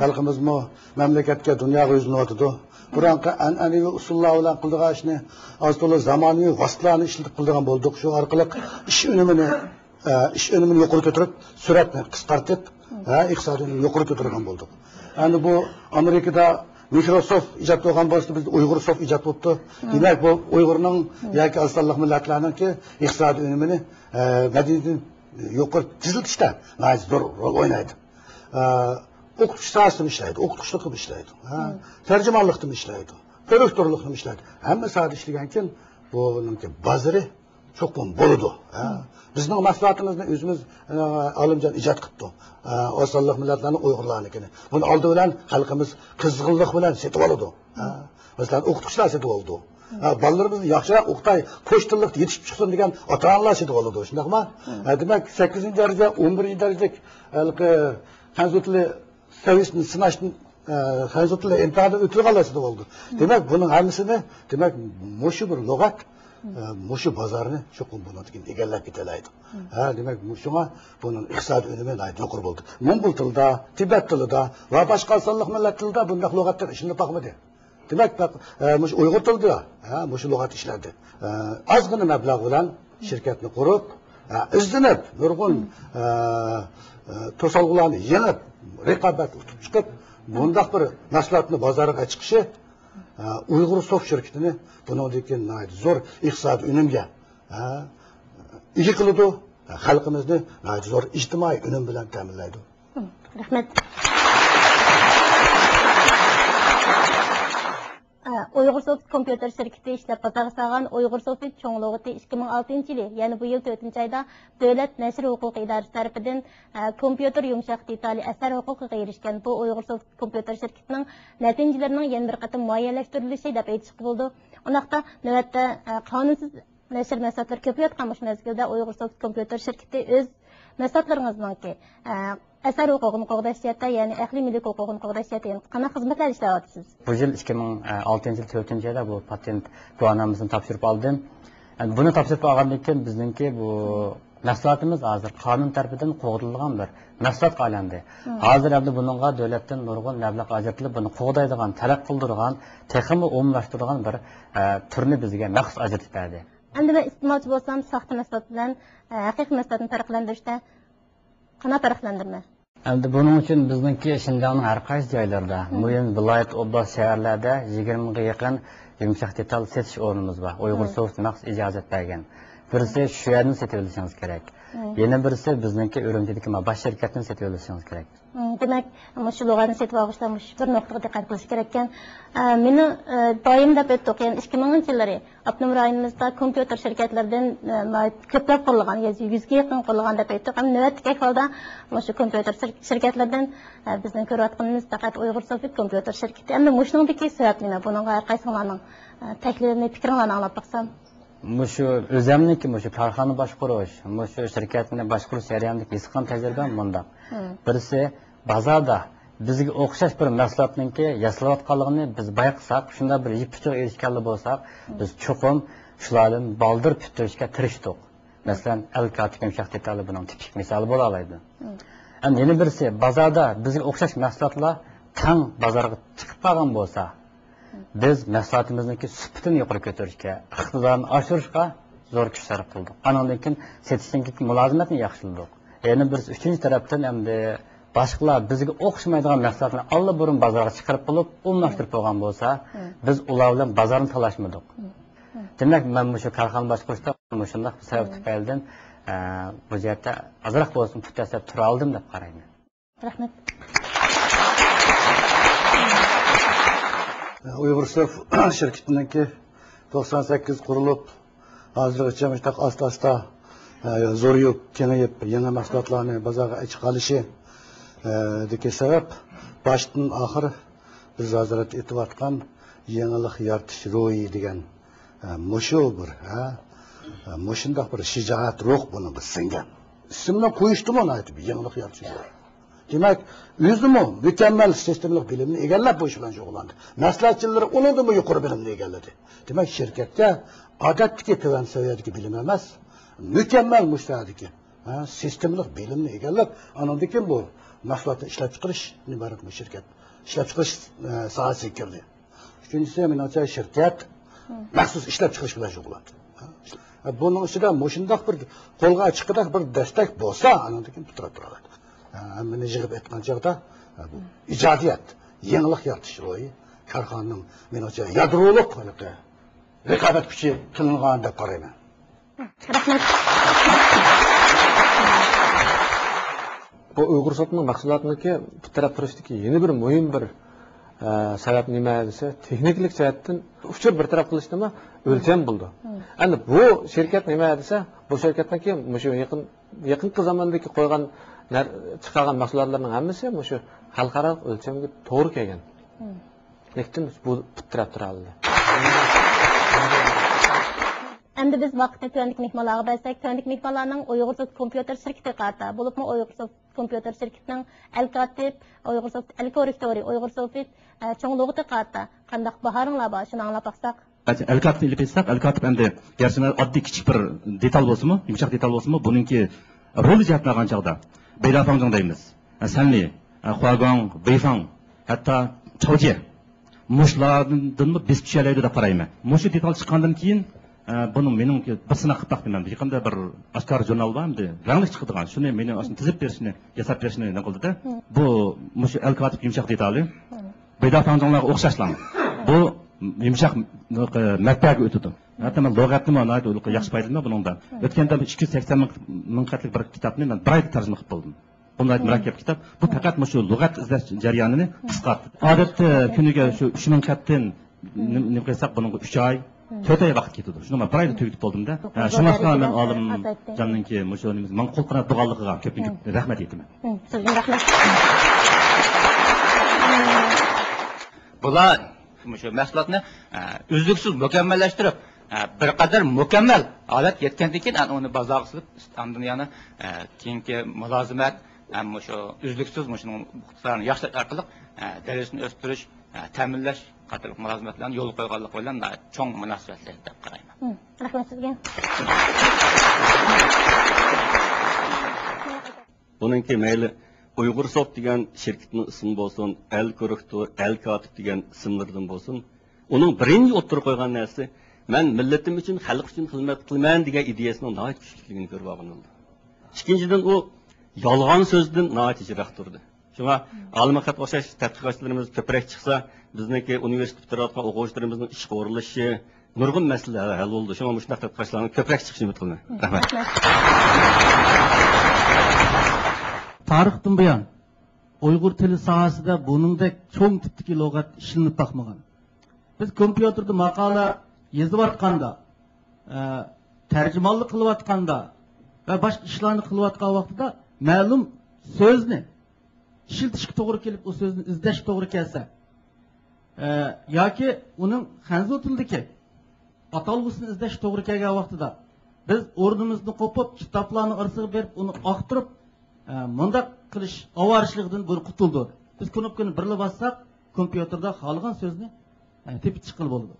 خەلقىمىزمۇ مەملىكەتكە، دۇنياغا يۈزلىنىۋاتىدۇ. بۇرۇنقى ئەنئەنىۋى ئۇسۇللار بىلەن قىلىدىغان ئىشنى ئاز تولا زامانىۋى ۋاسىتىلەرنى ئىشلىتىپ قىلىدىغان بولدۇق. شۇ ئارقىلىق ئىش ئۈنۈمىنى، ئە، ئىش ئۈنۈمىنى يۇقىرى كۆتۈرۈپ، سۈرئەتنى قىسقارتىپ، ھە، ئىقتىسادىي ئۈنۈمنى يۇقىرى كۆتۈرىدىغان بولدۇق. ئەمدى بۇ ئامېرىكىدا مىكروسوفت ئىجاد بولغان بولسا، بىزدە ئۇيغۇر سوفت ئىجاد بولۇپتۇ. دېمەك، بۇ ئۇيغۇرنىڭ ياكى ئاز سانلىق مىللەتلەرنىڭكى ئىقتىسادىي ئۈنۈمىنى، ئە، مەدەنىيىتىنى يۇقىرى تېزلىتىشتە ناھايىتى زور رول ئوينايدۇ. ئە، ئوقۇتۇش ساھەسىدىمۇ ئىشلەيدۇ، ئوقۇتقۇچىلىقتىمۇ ئىشلەيدۇ، ھە، تەرجىمانلىقتىمۇ ئىشلەيدۇ، كوررېكتورلۇقتىمۇ ئىشلەيدۇ. ھەممە ساھەدە ئىشلىگەنكىن بۇنىڭكى بازىرى چوقۇم بولىدۇ، ھە. بىزنىڭ مەھسۇلاتىمىزنى ئۆزىمىز، ئە، ئالىمجان ئىجاد قىپتۇ. ئە، ئاز سانلىق مىللەتلەرنىڭ ئۇيغۇرلارنىڭكىنى. بۇنى ئالدى بىلەن خەلقىمىز قىزغىنلىق بىلەن سېتىۋالىدۇ. ھە، مەسىلەن، ئوقۇتقۇچىلار سېتىۋالىدۇ. ھە، بالىلىرىمىزنى ياخشىراق ئوقۇتاي، قوش تىللىقتا يېتىشىپ چىقسۇن دېگەن ئاتا-ئانىلار سېتىۋالىدۇ، شۇنداقمۇ؟ ھە، دېمەك، سەككىزىنچى دەرىجە، ئون بىرىنچى دەرىجىلىك ھېلىقى خەنزۇ تىلى سەۋىيەسىنى سىناشتىن، ئە، خەنزۇ تىلى ئىمتىھانىدىن ئۆتىدىغانلار سېتىۋالىدۇ. دېمەك، بۇنىڭ ھەممىسىنى، دېمەك، مۇشۇ بىر لۇغەت، ئە، مۇشۇ بازارنى چوقۇم بۇنىڭدىن كېيىن ئىگىلەپ كېتەلەيدۇ. ھە، دېمەك، مۇ-، شۇڭا بۇنىڭ ئىقتىسادىي ئۈنۈمى ناھايىتى يۇقىرى بولدى. موڭغۇل تىلىدا، تىبەت تىلىدا ۋە باشقا ئاز سانلىق مىللەت تىلىدا بۇنداق لۇغەتلەر ئىشلىنىپ باقمىدى. دېمەك، بەك-، ئە، مۇشۇ ئۇيغۇر تىلىدا، ھە، مۇشۇ لۇغەت ئىشلەندى. ئە، ئازغىنە مەبلەغ بىلەن شىركەتنى قۇرۇپ، ئە، ئىزدىنىپ، نۇرغۇن، ئە، ئە، توسالغۇلارنى يېڭىپ، رىقابەتتە ئۇتۇپ چىقىپ، بۇنداق بىر مەھسۇلاتنى بازارغا چىقىشى، ئە، ئۇيغۇر سوفت شىركىتىنى بۇنىڭدىن كېيىن ناھايىتى زور ئىقتىسادىي ئۈنۈمگە، ئە، ئىگە قىلىدۇ، خەلقىمىزنى ناھايىتى زور ئىجتىمائىي ئۈنۈم بىلەن تەمىنلەيدۇ. رەھمەت. ئە، ئۇيغۇرسوفت كومپيۇتېر شىركىتى ئىشلەپ بازارغا سالغان ئۇيغۇرسوفت چوڭ لۇغىتى ئىككى مىڭ ئالتىنچى يىلى، يەنى بۇ يىل تۆتىنچى ئايدا دۆلەت نەشر ھوقۇقى ئىدارىسى تەرىپىدىن، ئە، كومپيۇتېر يۇمشاق دېتالى ئەسەر ھوقۇقىغا ئېرىشكەن. بۇ ئۇيغۇرسوفت كومپيۇتېر شىركىتىنىڭ نەتىجىلىرىنىڭ يەنە بىر قېتىم مۇئەييەنلەشتۈرۈلۈشى دەپ ئېيتىشقا بولىدۇ. ئۇنداقتا نۆۋەتتە، ئە، قانۇنسىز نەشر مەھسۇلاتلىرى كۆپىيىۋاتقان مۇشۇ مەزگىلدە ئۇيغۇرسوفت كومپيۇتېر شىركىتى ئۆز مەھسۇلاتلىرىڭىزنىڭكى، ئە، ئەسەر ھوقۇقىنى قوغداش جەھەتتە، يەنى ئەقلىي مۈلۈك ھوقۇقىنى قوغداش جەھەتتە يەنە قانداق خىزمەتلەر ئىشلەۋاتىسىز؟ بۇ يىل ئىككى مىڭ ئالتىنچى يىل تۆتىنچى ئايدا بۇ پاتېنت گۇۋاھنامىسىنى تاپشۇرۇپ ئالدىم. ئەمدى بۇنى تاپشۇرۇپ ئالغاندىن كېيىن بىزنىڭكى بۇ مەھسۇلاتىمىز ھازىر قانۇن تەرىپىدىن قوغدىلىدىغان بىر مەھسۇلاتقا ئايلاندى. ھازىر ئەمدى بۇنىڭغا دۆلەتتىن نۇرغۇن مەبلەغ ئاجرىتىلىپ، بۇنى قوغدايدىغان، تەرەققىي قىلدۇرىدىغان، تېخىمۇ ئومۇملاشتۇرىدىغان بىر، ئە، تۈرنى بىزگە مەخسۇس ئاجرىتىپ بەردى. ئەمدى مەن ئىستېمالچى بولسام، ساختا مەھسۇلات بىلەن، ئە، ھەقىقىي مەھسۇلاتنى پەرقلەندۈرۈشتە قانداق پەرقلەندۈرمە؟ ئەمدى بۇنىڭ ئۈچۈن بىزنىڭكى شىنجاڭنىڭ ھەر قايسى جايلىرىدا، مۇھىم ۋىلايەت، ئوبلاست، شەھەرلەردە يىگىرمىگە يېقىن يۇمشاق دېتال سېتىش ئورنىمىز بار. ئۇيغۇر سوفت مەخسۇس ئىجازەت بەرگەن. بىرسى شۇ يەردىن سېتىۋېلىشىڭىز كېرەك. يەنە بىرسى بىزنىڭكى ئۈرۈمچىدىكى ما باش شىركەتتىن سېتىۋېلىشىڭىز كېرەك. مم، دېمەك، مۇشۇ لۇغەتنى سېتىۋالغۇچىلار مۇشۇ بىر نۇقتىغا دىققەت قىلىشى كېرەككەن. ئە، مېنىڭ، ئە، دائىم دەپ ئۆتتۇق، يەنى ئىككى مىڭىنچى يىللىرى ئاپتونوم رايونىمىزدا كومپيۇتېر شىركەتلىرىدىن، ئە، ناھايىتى كۆپلەپ قۇرۇلغان، يۈزگە يېقىن قۇرۇلغان دەپ ئېيتتۇق. ئەمما نۆۋەتتىكى ئەھۋالدا مۇشۇ كومپيۇتېر شىر-، شىركەتلىرىدىن، ئە، بىزنىڭ كۆرۈۋاتقىنىمىز پەقەت ئۇيغۇر سوفت كومپيۇتېر شىركىتى. ئەمدى مۇشۇنىڭدىكى سەۋەب نېمە؟ بۇنىڭغا ھەر قايسىڭلارنىڭ، ئە، تەھلىلىنى، پىكرىڭلارنى ئاڭلاپ باقسام. مۇشۇ ئۆزەمنىڭكى مۇشۇ كارخانا باشقۇرۇش، مۇشۇ شىركەتنى باشقۇرۇش جەريانىدىكى ھېس قىلغان تەجرىبەم مۇنداق. بىرسى، بازاردا بىزگە ئوخشاش بىر مەھسۇلاتنىڭكى ياسىلىۋاتقانلىقىنى بىز بايقىساق، شۇنداق بىر يىپ ئۇچىغا ئېرىشكەنلا بولساق، بىز چوقۇم شۇلاردىن بالدۇر پۈتتۈرۈشكە تىرىشتۇق. مەسىلەن، ئەل كاتىپ يۇمشاق دېتالى بۇنىڭ تىپىك مىسالى بولالايدۇ. ئەمدى يەنە بىرسى، بازاردا بىزگە ئوخشاش مەھسۇلاتلار تەڭ بازارغا چىقىپ قالغان بولسا، بىز مەھسۇلاتىمىزنىڭكى سۈپىتىنى يۇقىرى كۆتۈرۈشكە، ئىقتىدارىنى ئاشۇرۇشقا زور كۈچ سەرپ قىلدۇق. ئانىڭدىن كېيىن سېتىشتىن كېيىنكى مۇلازىمەتنى ياخشىلىدۇق. يەنە بىرسى، ئۈچىنچى تەرەپتىن ئەمدى باشقىلار بىزگە ئوخشىمايدىغان مەھسۇلاتنى ئاللىبۇرۇن بازارغا چىقىرىپ بولۇپ، ئومۇملاشتۇرۇپ بولغان بولسا، بىز ئۇلار بىلەن بازارنى تالاشمىدۇق. دېمەك، مەن مۇشۇ كارخانا باشقۇرۇشتا مۇشۇنداق بىر سەۋەب تۈپەيلىدىن، ئە، بۇ جەھەتتە ئازراق بولسىمۇ پۇت دەسسەپ تۇرالىدىم دەپ قارايمەن. رەھمەت. ئۇيغۇر سوفت شىركىتىنىڭكى توقسان سەككىز قۇرۇلۇپ، ھازىرغىچە مۇشۇنداق ئاستا-ئاستا، ئە، زورىيىپ، كېڭىيىپ، يېڭى مەھسۇلاتلارنى بازارغا چىقىرىشى، ئە، دىكى سەۋەب باشتىن ئاخىر بىز ھازىر ئېيتىۋاتقان يېڭىلىق يارىتىش روھى دېگەن، ئە، مۇشۇ بىر، ھە، ئە، مۇشۇنداق بىر شىجائەت روھ بۇنىڭغا سىڭگەن. ئىسىمنى قويۇشتىمۇ ناھايىتى بىر يېڭىلىق يارىتىش روھى. دېمەك، ئۆزىمۇ مۇكەممەل سىستېمىلىق بىلىمنى ئىگىلەپ، بۇ ئىش بىلەن شۇغۇللاندى. مەسلىھەتچىلىرى ئۇنىڭدىنمۇ يۇقىرى بىلىمنى ئىگىلىدى. دېمەك، شىركەتكە ئادەتتىكى تۆۋەن سەۋىيەدىكى بىلىم ئەمەس، مۇكەممەل مۇشۇ ساھەدىكى، ھە، سىستېمىلىق بىلىمنى ئىگىلەپ، ئانىڭدىن كېيىن بۇ مەھسۇلاتنى ئىشلەپچىقىرىشتىن ئىبارەت بۇ شىركەت ئىشلەپچىقىرىش، ئە، ساھەسىگە كىردى. ئۈچىنچىسى، مېنىڭچە، شىركەت مەخسۇس ئىشلەپچىقىرىش بىلەن شۇغۇللانىدۇ. بۇنىڭ ئىچىدە مۇشۇنداق بىر قولغا چىققۇدەك بىر دەستەك بولسا، ئانىڭدىن كېيىن پۇت تۇرۇپ تۇرالىدۇ. ھەممىنى يىغىپ ئېيتقان چاغدا، بۇ ئىجادىيەت، يېڭىلىق يارىتىش روھى كارخانىنىڭ، مېنىڭچە، يادرولۇق ھېلىقى رىقابەت كۈچى قىلىنغان دەپ قارايمەن. رەھمەت. بۇ ئۇيغۇر سوفتنىڭ مەھسۇلاتىنىڭكى بىر تەرەپ تۇرۇشتىكى يەنە بىر مۇھىم بىر، ئە، سەۋەب نېمە دېسە، تېخنىكىلىق جەھەتتىن ئۇچۇر بىر تەرەپ قىلىشتىمۇ ئۆلچەم بولىدۇ. ئەمدى بۇ شىركەت نېمە دېسە، بۇ شىركەتنىڭكى مۇشۇ يېقىن، يېقىنقى زاماندىكى قويغان نەر-، چىقارغان مەھسۇلاتلارنىڭ ھەممىسى مۇشۇ خەلقئارالىق ئۆلچەمگە توغرا كەلگەن. لېكىن بۇ پۇت تىرەپ تۇرالىدى. ئەمدى بىز ۋاقىتنى تۆۋەندىكى مېھمانلارغا بەرسەك، تۆۋەندىكى مېھمانلارنىڭ ئۇيغۇر سوفت كومپيۇتېر شىركىتىگە قارىتا، بولۇپمۇ ئۇيغۇر سوفت كومپيۇتېر شىركىتىنىڭ ئەل كاتىپ، ئۇيغۇر سوفت ئەل كوررېكتورى، ئۇيغۇر سوفت، ئە، چوڭ لۇغىتىغا قارىتا قانداق باھارىڭلار بار، شۇنى ئاڭلاپ باقساق. ئەل كاتىپنى ئېلىپ ئېيتساق، ئەل كاتىپ ئەمدى گەرچە ئاددىي كىچىك بىر دېتال بولسىمۇ، يۇمشاق دېتال بولسىمۇ، بۇنىڭكى رولى جەھەتتىن ئالغان چاغدا بەيدافاڭجاڭ دەيمىز، سەنلى، خۇاگۇاڭ، بېيفاڭ، ھەتتا چاۋجيې، مۇشۇلاردىنمۇ بېسىپ چۈشەلەيدۇ دەپ قارايمەن. مۇشۇ دېتال چىققاندىن كېيىن، ئە، بۇنى مېنىڭ بىر سىناق قىلىپ باقتىم ئەمدى. يېقىندا بىر ئاشكارا ژۇرنال بار ئەمدى، رەڭلىك چىقىدىغان. شۇنى مېنى ئاشۇنى تىزىپ بېرىشنى، ياساپ بېرىشنى نېمە قىلدى-دە. بۇ، مۇشۇ ئەل كاتىپ يۇمشاق دېتالى بەيدافاڭجاڭلارغا ئوخشاشلا، بۇ يۇمشاق، ئە، مەتبەئەگە ئۆتىدۇ. ھەتتا مەن لۇغەتنىمۇ ناھايىتى ياخشى پايدىلىنىمەن بۇنىڭدا. ئۆتكەندە ئىككى يۈز سەكسەن مىڭ، مىڭ خەتلىك بىر كىتابنى مەن بىر ئايدا تەرجىمە قىلىپ بولدۇم. بۇ ناھايىتى مۇرەككەپ كىتاب. بۇ پەقەت مۇشۇ لۇغەت ئىزدەش جەريانىنى قىسقارتتى. ئادەتتە كۈنىگە شۇ ئۈچ مىڭ خەتتىن نېمە، نېمە قىلساق، بۇنىڭغا ئۈچ ئاي، تۆت ئاي ۋاقىت كېتىدۇ. شۇنىڭ بىلەن بىر ئايدا تۈگىتىپ بولدۇم-دە. ھە، شۇڭلاشقا مەن ئالىمجاننىڭكى مۇشۇ نېمىسى، ماڭا قول قانات بولغانلىقىغا كۆپتىن كۆپ رەھمەت ئېيتىمەن. سىزگىمۇ رەھمەت. بۇلار مۇشۇ مەھسۇلاتنى، ئە، ئۈزلۈكسىز مۇكەممەللەشتۈرۈپ، ئە، بىر قەدەر مۇكەممەل ھالەتكە يەتكەندىن كېيىن، ئەنە ئۇنى بازارغا سېلىپ، ئاندىن يەنە، ئە، كېيىنكى مۇلازىمەت ھەم مۇشۇ ئۈزلۈكسىز مۇشۇنىڭ ئىقتىدارىنى ياخشىلاش ئارقىلىق، ئە، دەرىجىسىنى ئۆستۈرۈش، ئە، تەمىنلەش قاتارلىق مۇلازىمەتلەرنى يولغا قويغانلىقى بىلەن ناھايىتى چوڭ مۇناسىۋەتلىك دەپ قارايمەن. مم، رەھمەت سىزگە. بۇنىڭكى مەيلى ئۇيغۇر سوفت دېگەن شىركىتىنىڭ ئىسمى بولسۇن، ئەل كوررېكتور، ئەل كاتىپ دېگەن ئىسىملىرىدىن بولسۇن، ئۇنىڭ بىرىنچى ئوتتۇرىغا قويغان نەرسىسى، مەن مىللىتىم ئۈچۈن، خەلق ئۈچۈن خىزمەت قىلىمەن دېگەن ئىدىيەسىنىڭ ناھايىتى كۈچلۈكلۈكىنى كۆرۈۋالغىلى بولىدۇ. ئىككىنچىدىن، ئۇ يالغان سۆزدىن ناھايىتى يىراق تۇردى. شۇڭا ئالىمغا قاتقان ئوخشاش تەتقىقاتچىلىرىمىز كۆپرەك چىقسا، بىزنىڭكى ئۇنىۋېرسىتېتتا پۈتتۈرۈۋاتقان ئوقۇغۇچىلىرىمىزنىڭ ئىشقا ئورۇنلىشىشى، نۇرغۇن مەسىلىلەر ھەل بولىدۇ. شۇڭا مۇشۇنداق تەتقىقاتچىلارنىڭ كۆپرەك چىقىشىنى ئۈمىد قىلىمەن. رەھمەت. تارىختىن بۇيان ئۇيغۇر تىلى ساھەسىدە بۇنىڭدەك چوڭ تىپتىكى لۇغەت ئىشلىنىپ باقمىغان. بىز كومپيۇتېردا ماقالە يېزىۋاتقاندا، ئە، تەرجىمانلىق قىلىۋاتقاندا ۋە باشقا ئىشلارنى قىلىۋاتقان ۋاقتىدا مەلۇم سۆزنى ئىشلىتىشكە توغرا كېلىپ، ئۇ سۆزنى ئىزدەشكە توغرا كەلسە، ئە، ياكى ئۇنىڭ خەنزۇ تىلىدىكى ئاتالغۇسىنى ئىزدەشكە توغرا كەلگەن ۋاقتىدا، بىز ئورنىمىزدىن قوپۇپ، كىتابلارنىڭ ئارىسىغا بېرىپ، ئۇنى ئاختۇرۇپ، ئە، مۇنداق قىلىش ئاۋارىچىلىقىدىن بىر قۇتۇلدۇق. بىز كۇنۇپكىنى بىرلا باسساق، كومپيۇتېردا خالىغان سۆزنى، ئە، تېپىپ چىققىلى بولىدۇ.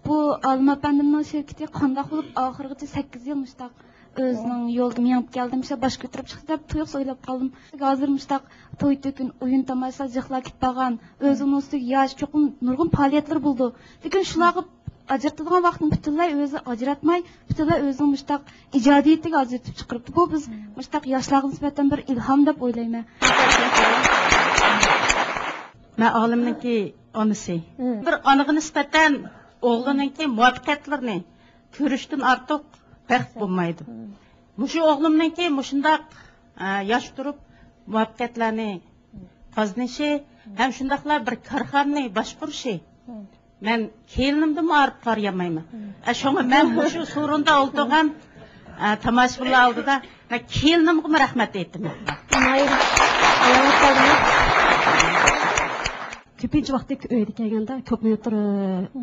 بۇ ئالىم ئەپەندىمنىڭ شىركىتى قانداق بولۇپ ئاخىرغىچە سەككىز يىل مۇشتاق ئۆزىنىڭ يولىدا مېڭىپ كەلدى، مۇشۇ باش كۆتۈرۈپ چىقتى دەپ تۇيۇقسىز ئويلاپ قالدىم. ھازىر مۇشتاق توي تۆكۈن، ئويۇن تاماشىلار جىقلاپ كېتىپ بارغان، ئۆزىنىڭ ئۈستىگە ياش، چوقۇم نۇرغۇن پائالىيەتلىرى بولىدۇ. لېكىن شۇلارغا ئاجرىتىدىغان ۋاقتىنى پۈتۈنلەي ئۆزى ئاجراتماي، پۈتۈنلەي ئۆزىنىڭ مۇشتاق ئىجادىيىتىگە ئاجرىتىپ چىقىرىپتۇ. بۇ بىز مۇشتاق ياشلارغا نىسبەتەن بىر ئىلھام دەپ ئويلايمەن. مەن ئالىمنىڭكى ئانىسى. بىر ئانىغا نىسبەتەن ئوغلىنىڭكى مۇۋەپپەقىيەتلىرىنى كۆرۈشتىن ئارتۇق بەخت بولمايدۇ. مۇشۇ ئوغلۇمنىڭكى مۇشۇنداق، ئە، ياش تۇرۇپ مۇۋەپپەقىيەتلەرنى قازىنىشى ھەم شۇنداقلا بىر كارخانىنى باشقۇرۇشى، مەن كېلىنىمدىنمۇ ئايرىپ قارىيالمايمەن. ئە، شۇڭا مەن مۇشۇ سورۇندا ئولتۇرغان، ئە، تاماشىبىنلار ئالدىدا مەن كېلىنىمگىمۇ رەھمەت ئېيتىمەن. كۆپىنچە ۋاقىتتا ئۆيدە كەلگەندە كومپيۇتېر، ئە،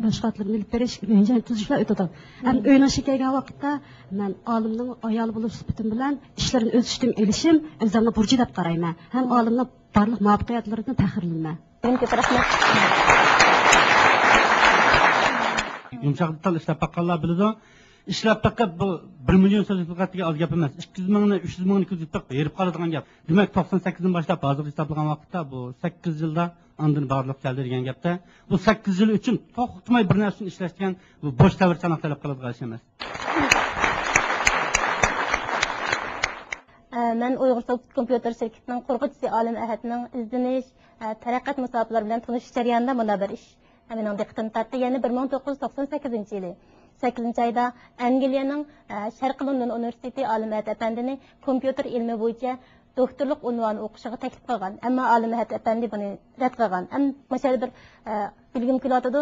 مەشغۇلاتلىرىنى ئېلىپ بېرىش، مەيدان تۈزۈشلەر ئۆتىدۇ. ئەمدى ئۆينىڭ ئىچىگە كەلگەن ۋاقىتتا مەن ئالىمنىڭ ئايالى بولۇش سۈپىتىم بىلەن ئىشلىرىنى ئۆز ئۈستۈمگە ئېلىشىم ئۆزۈمنىڭ بۇرچى دەپ قارايمەن. ھەم ئالىمنىڭ بارلىق مۇۋەپپەقىيەتلىرىدىن پەخىرلىنىمەن. كۆپ رەھمەت. يۇمشاق دېتال ئىشلەپ باققانلار بىلىدۇ. ئىشلەپ بېقىپ، بۇ بىر مىليون سۆزلۈك لۇغەت دېگەن ئاز گەپ ئەمەس. ئىككى يۈز مىڭنى، ئۈچ يۈز مىڭنى كۆزىتىپ بېقىپ ھېرىپ قالىدىغان گەپ. دېمەك، توقسان سەككىزدىن باشلاپ ھازىرغىچە ھېسابلىغان ۋاقىتتا بۇ سەككىز يىلدا ئاندىن بارلىققا كەلدى دېگەن گەپتە. بۇ سەككىز يىل ئۈچۈن توختىماي بىر نەرسىنى ئىشلەش دېگەن بۇ بوش تەۋرىتىنى تەلەپ قىلىدىغان ئىش ئەمەس. ئە، مەن ئۇيغۇر سوفت كومپيۇتېر شىركىتىنىڭ قۇرغۇچىسى ئالىم ئەھەتنىڭ ئىزدىنىش، ئە، تەرەققىيات مۇساپىلىرى بىلەن تونۇشۇش جەريانىدا مۇنداق بىر ئىش مېنىڭ دىققىتىمنى تارتتى. يەنە بىر مىڭ توققۇز يۈز توقسان سەككىزىنچى يىلى سەككىزىنچى ئايدا ئەنگلىيەنىڭ، ئە، شەرقىي لوندون ئۇنىۋېرسىتېتى ئالىم ئەھەت ئەپەندىنى كومپيۇتېر ئىلمى بويىچە دوكتورلۇق ئۇنۋانى ئوقۇشىغا تەكلىپ قىلغان. ئەمما ئالىم ئەھەت ئەپەندى بۇنى رەت قىلغان. ئەم، مۇشۇ يەردە بىر، ئە، بىلگۈم كېلىۋاتىدۇ.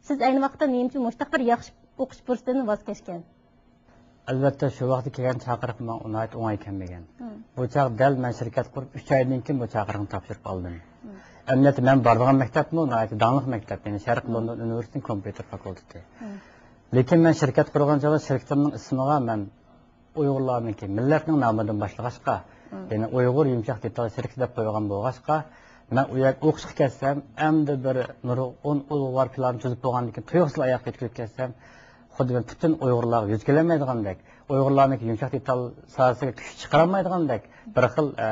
سىز ئەينى ۋاقىتتا نېمە ئۈچۈن مۇشۇنداق بىر ياخشى ئوقۇش پۇرسىتىدىن ۋاز كەچكەن؟ ئەلۋەتتە، شۇ ۋاقىتتا كەلگەن چاقىرىق ماڭا ناھايىتى ئوڭاي كەلمىگەن. بۇ چاغ دەل مەن شىركەت قۇرۇپ ئۈچ ئايدىن كېيىن بۇ چاقىرىقنى تاپشۇرۇپ ئالدىم. ئەمەلىيەتتە مەن بارىدىغان مەكتەپمۇ ناھايىتى داڭلىق مەكتەپ، يەنى شەرقىي لوندون ئۇنىۋېرسىتېتىنىڭ كومپيۇتېر فاكۇلتېتى. لېكىن مەن شىركەت قۇرغان چاغدا شىركىتىمنىڭ ئىسمىغا مەن ئۇيغۇرلارنىڭكى مىللەتنىڭ نامىدىن باشلىغاچقا، يەنى ئۇيغۇر يۇمشاق دېتال شىركىتى دەپ قويغان بولغاچقا، مەن ئۇ يەرگە ئوقۇشقا كەتسەم، ئەمدى بىر نۇرغۇن ئۇلۇغۋار پىلاننى تۈزۈپ بولغاندىن كېيىن تۇيۇقسىز ئاياغقا يۆتكىلىپ كەتسەم، خۇددى مەن پۈتۈن ئۇيغۇرلارغا يۈز كېلەلمەيدىغاندەك، ئۇيغۇرلارنىڭكى يۇمشاق دېتال ساھەسىگە كۈچ چىقىرالمايدىغاندەك بىر خىل، ئە،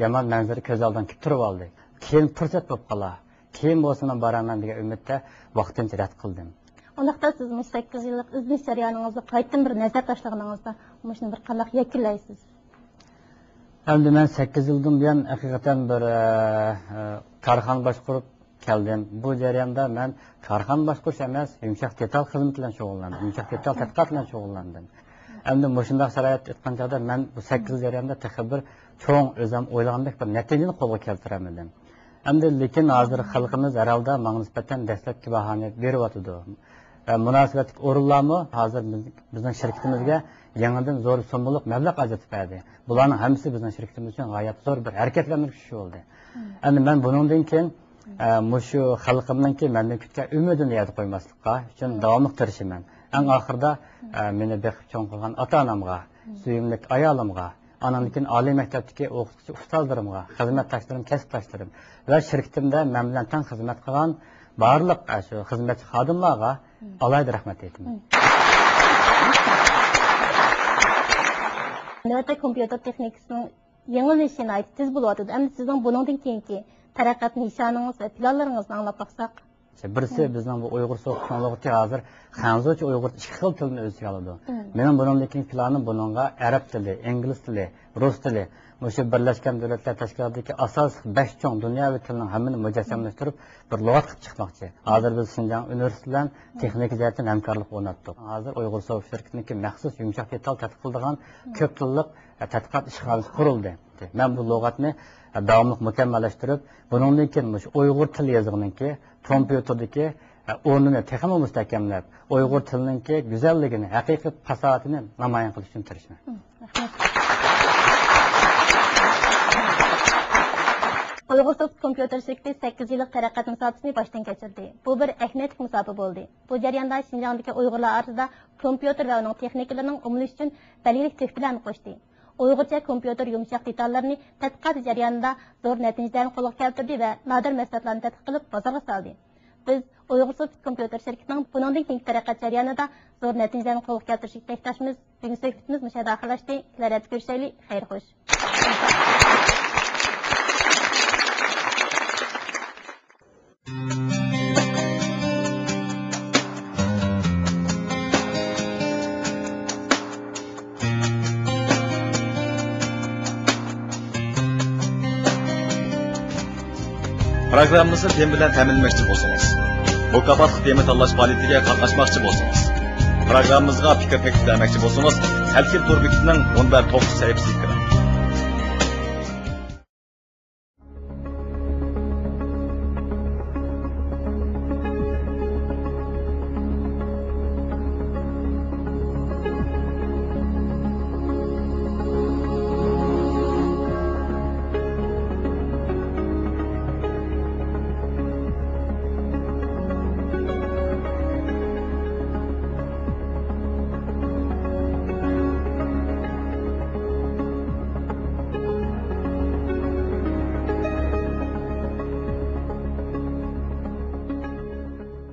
يامان مەنزىرە كۆز ئالدىمغا كېلىپ تۇرۇۋالدى. كېيىن پۇرسەت بولۇپ قالا. كېيىن بولسا مەن بارارمەن دېگەن ئۈمىدتە ۋاقتىنچە رەت قىلدىم. ئۇنداقتا سىز مۇشۇ سەككىز يىللىق ئىزدىنىش جەريانىڭىزدا قايتىدىن بىر نەزەر تاشلىغىنىڭىزدا مۇشۇنى بىر قانداق يەكۈنلەيسىز؟ ئەمدى مەن سەككىز يىلدىن بۇيان ھەقىقەتەن بىر، ئە، ئە، كارخانا باشقۇرۇپ كەلدىم. بۇ جەرياندا مەن كارخانا باشقۇرۇش ئەمەس، يۇمشاق دېتال خىزمىتى بىلەن شۇغۇللاندىم، يۇمشاق دېتال تەتقىقات بىلەن شۇغۇللاندىم. ئەمدى مۇشۇنداق شارائىتتا ئېيتقان چاغدا مەن بۇ سەككىز يىل جەريانىدا تېخى بىر چوڭ، ئۆزۈم ئويلىغاندەك بىر نەتىجىنى قولغا كەلتۈرەلمىدىم. ئەمدى لېكىن ھازىر خەلقىمىز ھەر ھالدا ماڭا نىسبەتەن دەسلەپكى باھانى بېرىۋاتىدۇ. ۋە مۇناسىۋەتلىك ئورۇنلارمۇ ھازىر بىز، بىزنىڭ شىركىتىمىزگە يېڭىدىن زور سوممىلىق مەبلەغ ئاجرىتىپ بەردى. بۇلارنىڭ ھەممىسى بىزنىڭ شىركىتىمىز ئۈچۈن غايەت زور بىر ھەرىكەتلەندۈرگۈچ كۈچ بولدى. ئەمدى مەن بۇنىڭدىن كېيىن، ئە، مۇشۇ خەلقىمنىڭكى مەندىن كۈتكەن ئۈمىدىنى يەردە قويماسلىققا ئۈچۈن داۋاملىق تىرىشىمەن. ئەڭ ئاخىرىدا، ئە، مېنى بېقىپ چوڭ قىلغان ئاتا-ئانامغا، سۆيۈملۈك ئايالىمغا، ئاندىن كېيىن ئالىي مەكتەپتىكى ئوقۇتقۇچى ئۇستازلىرىمغا، خىزمەتداشلىرىم، كەسىپداشلىرىم ۋە شىركىتىمدە مەن بىلەن تەڭ خىزمەت قىلغان بارلىق، ئە، شۇ خىزمەتچى خادىملارغا ئالاھىدە رەھمەت ئېيتىمەن. نۆۋەتتە كومپيۇتېر تېخنىكىسىنىڭ يېڭىلىنىشى ناھايىتى تېز بولۇۋاتىدۇ. ئەمدى سىزنىڭ بۇنىڭدىن كېيىنكى تەرەققىيات نىشانىڭىز ۋە پىلانلىرىڭىزنى ئاڭلاپ باقساق. بىرسى، بىزنىڭ بۇ ئۇيغۇر سوفت تېخنولوگىيەسى ھازىر خەنزۇچە ئۇيغۇرچە ئىككى خىل تىلنى ئۆز ئىچىگە ئالىدۇ. مېنىڭ بۇنىڭدىن كېيىنكى پىلانىم بۇنىڭغا ئەرەب تىلى، ئىنگلىز تىلى، رۇس تىلى، مۇشۇ بىرلەشكەن دۆلەتلەر تەشكىلاتىدىكى ئاساسلىق بەش چوڭ دۇنياۋى تىلنىڭ ھەممىنى مۇجەسسەملەشتۈرۈپ، بىر لۇغەت قىلىپ چىقماقچى. ھازىر بىز شىنجاڭ ئۇنىۋېرسىتېتى بىلەن تېخنىكا جەھەتتىن ھەمكارلىق ئورناتتۇق. ھازىر ئۇيغۇر سوفت شىركىتىنىڭكى مەخسۇس يۇمشاق دېتال تەتقىق قىلىدىغان كۆپ تىللىق، ئە، تەتقىقات ئىشخانىسى قۇرۇلدى. مەن بۇ لۇغەتنى، ئە، داۋاملىق مۇكەممەللەشتۈرۈپ، بۇنىڭدىن كېيىن مۇشۇ ئۇيغۇر تىل يېزىقىنىڭكى كومپيۇتېردىكى، ئە، ئورنىنى تېخىمۇ مۇستەھكەملەپ، ئۇيغۇر تىلىنىڭكى گۈزەللىكىنى، ھەقىقىي پاساھىتىنى نامايان قىلىش ئۈچۈن تىرىشىمەن. ئۇيغۇر سوفت كومپيۇتېر شىركىتى سەككىز يىللىق تەرەققىيات مۇساپىسىنى باشتىن كەچۈردى. بۇ بىر ئەھمىيەتلىك مۇساپە بولدى. بۇ جەرياندا شىنجاڭدىكى ئۇيغۇرلار ئارىسىدا كومپيۇتېر ۋە ئۇنىڭ تېخنىكىلىرىنىڭ ئومۇملىشىشى ئۈچۈن بەلگىلىك تۆھپىلەرنى قوشتى. ئۇيغۇرچە كومپيۇتېر يۇمشاق دېتاللىرىنى تەتقىقات جەريانىدا زور نەتىجىلەرنى قولغا كەلتۈردى ۋە نادىر مەھسۇلاتلارنى تەتقىق قىلىپ بازارغا سالدى. بىز ئۇيغۇر سوفت كومپيۇتېر شىركىتىنىڭ بۇنىڭدىن كېيىنكى تەرەققىيات جەريانىدا زور نەتىجىلەرنى قولغا كەلتۈرۈشىگە تىلەكداشمىز. بۈگۈنكى سۆھبىتىمىز مۇشۇ يەردە ئاخىرلاشتى. كېلەر ھەپتە كۆرۈشەيلى. خەير خوش. پروگراممىمىزنى تېما بىلەن تەمىنلىمەكچى بولسىڭىز، مۇكاپاتلىق تېما تاللاش پائالىيىتىگە قاتناشماقچى بولسىڭىز، پروگراممىمىزغا پىكىر تەكلىپ بەرمەكچى بولسىڭىز، سەلكىن تور بېكىتىنىڭ مۇنبەر توققۇز سەھىپىسىگە كىرىڭ.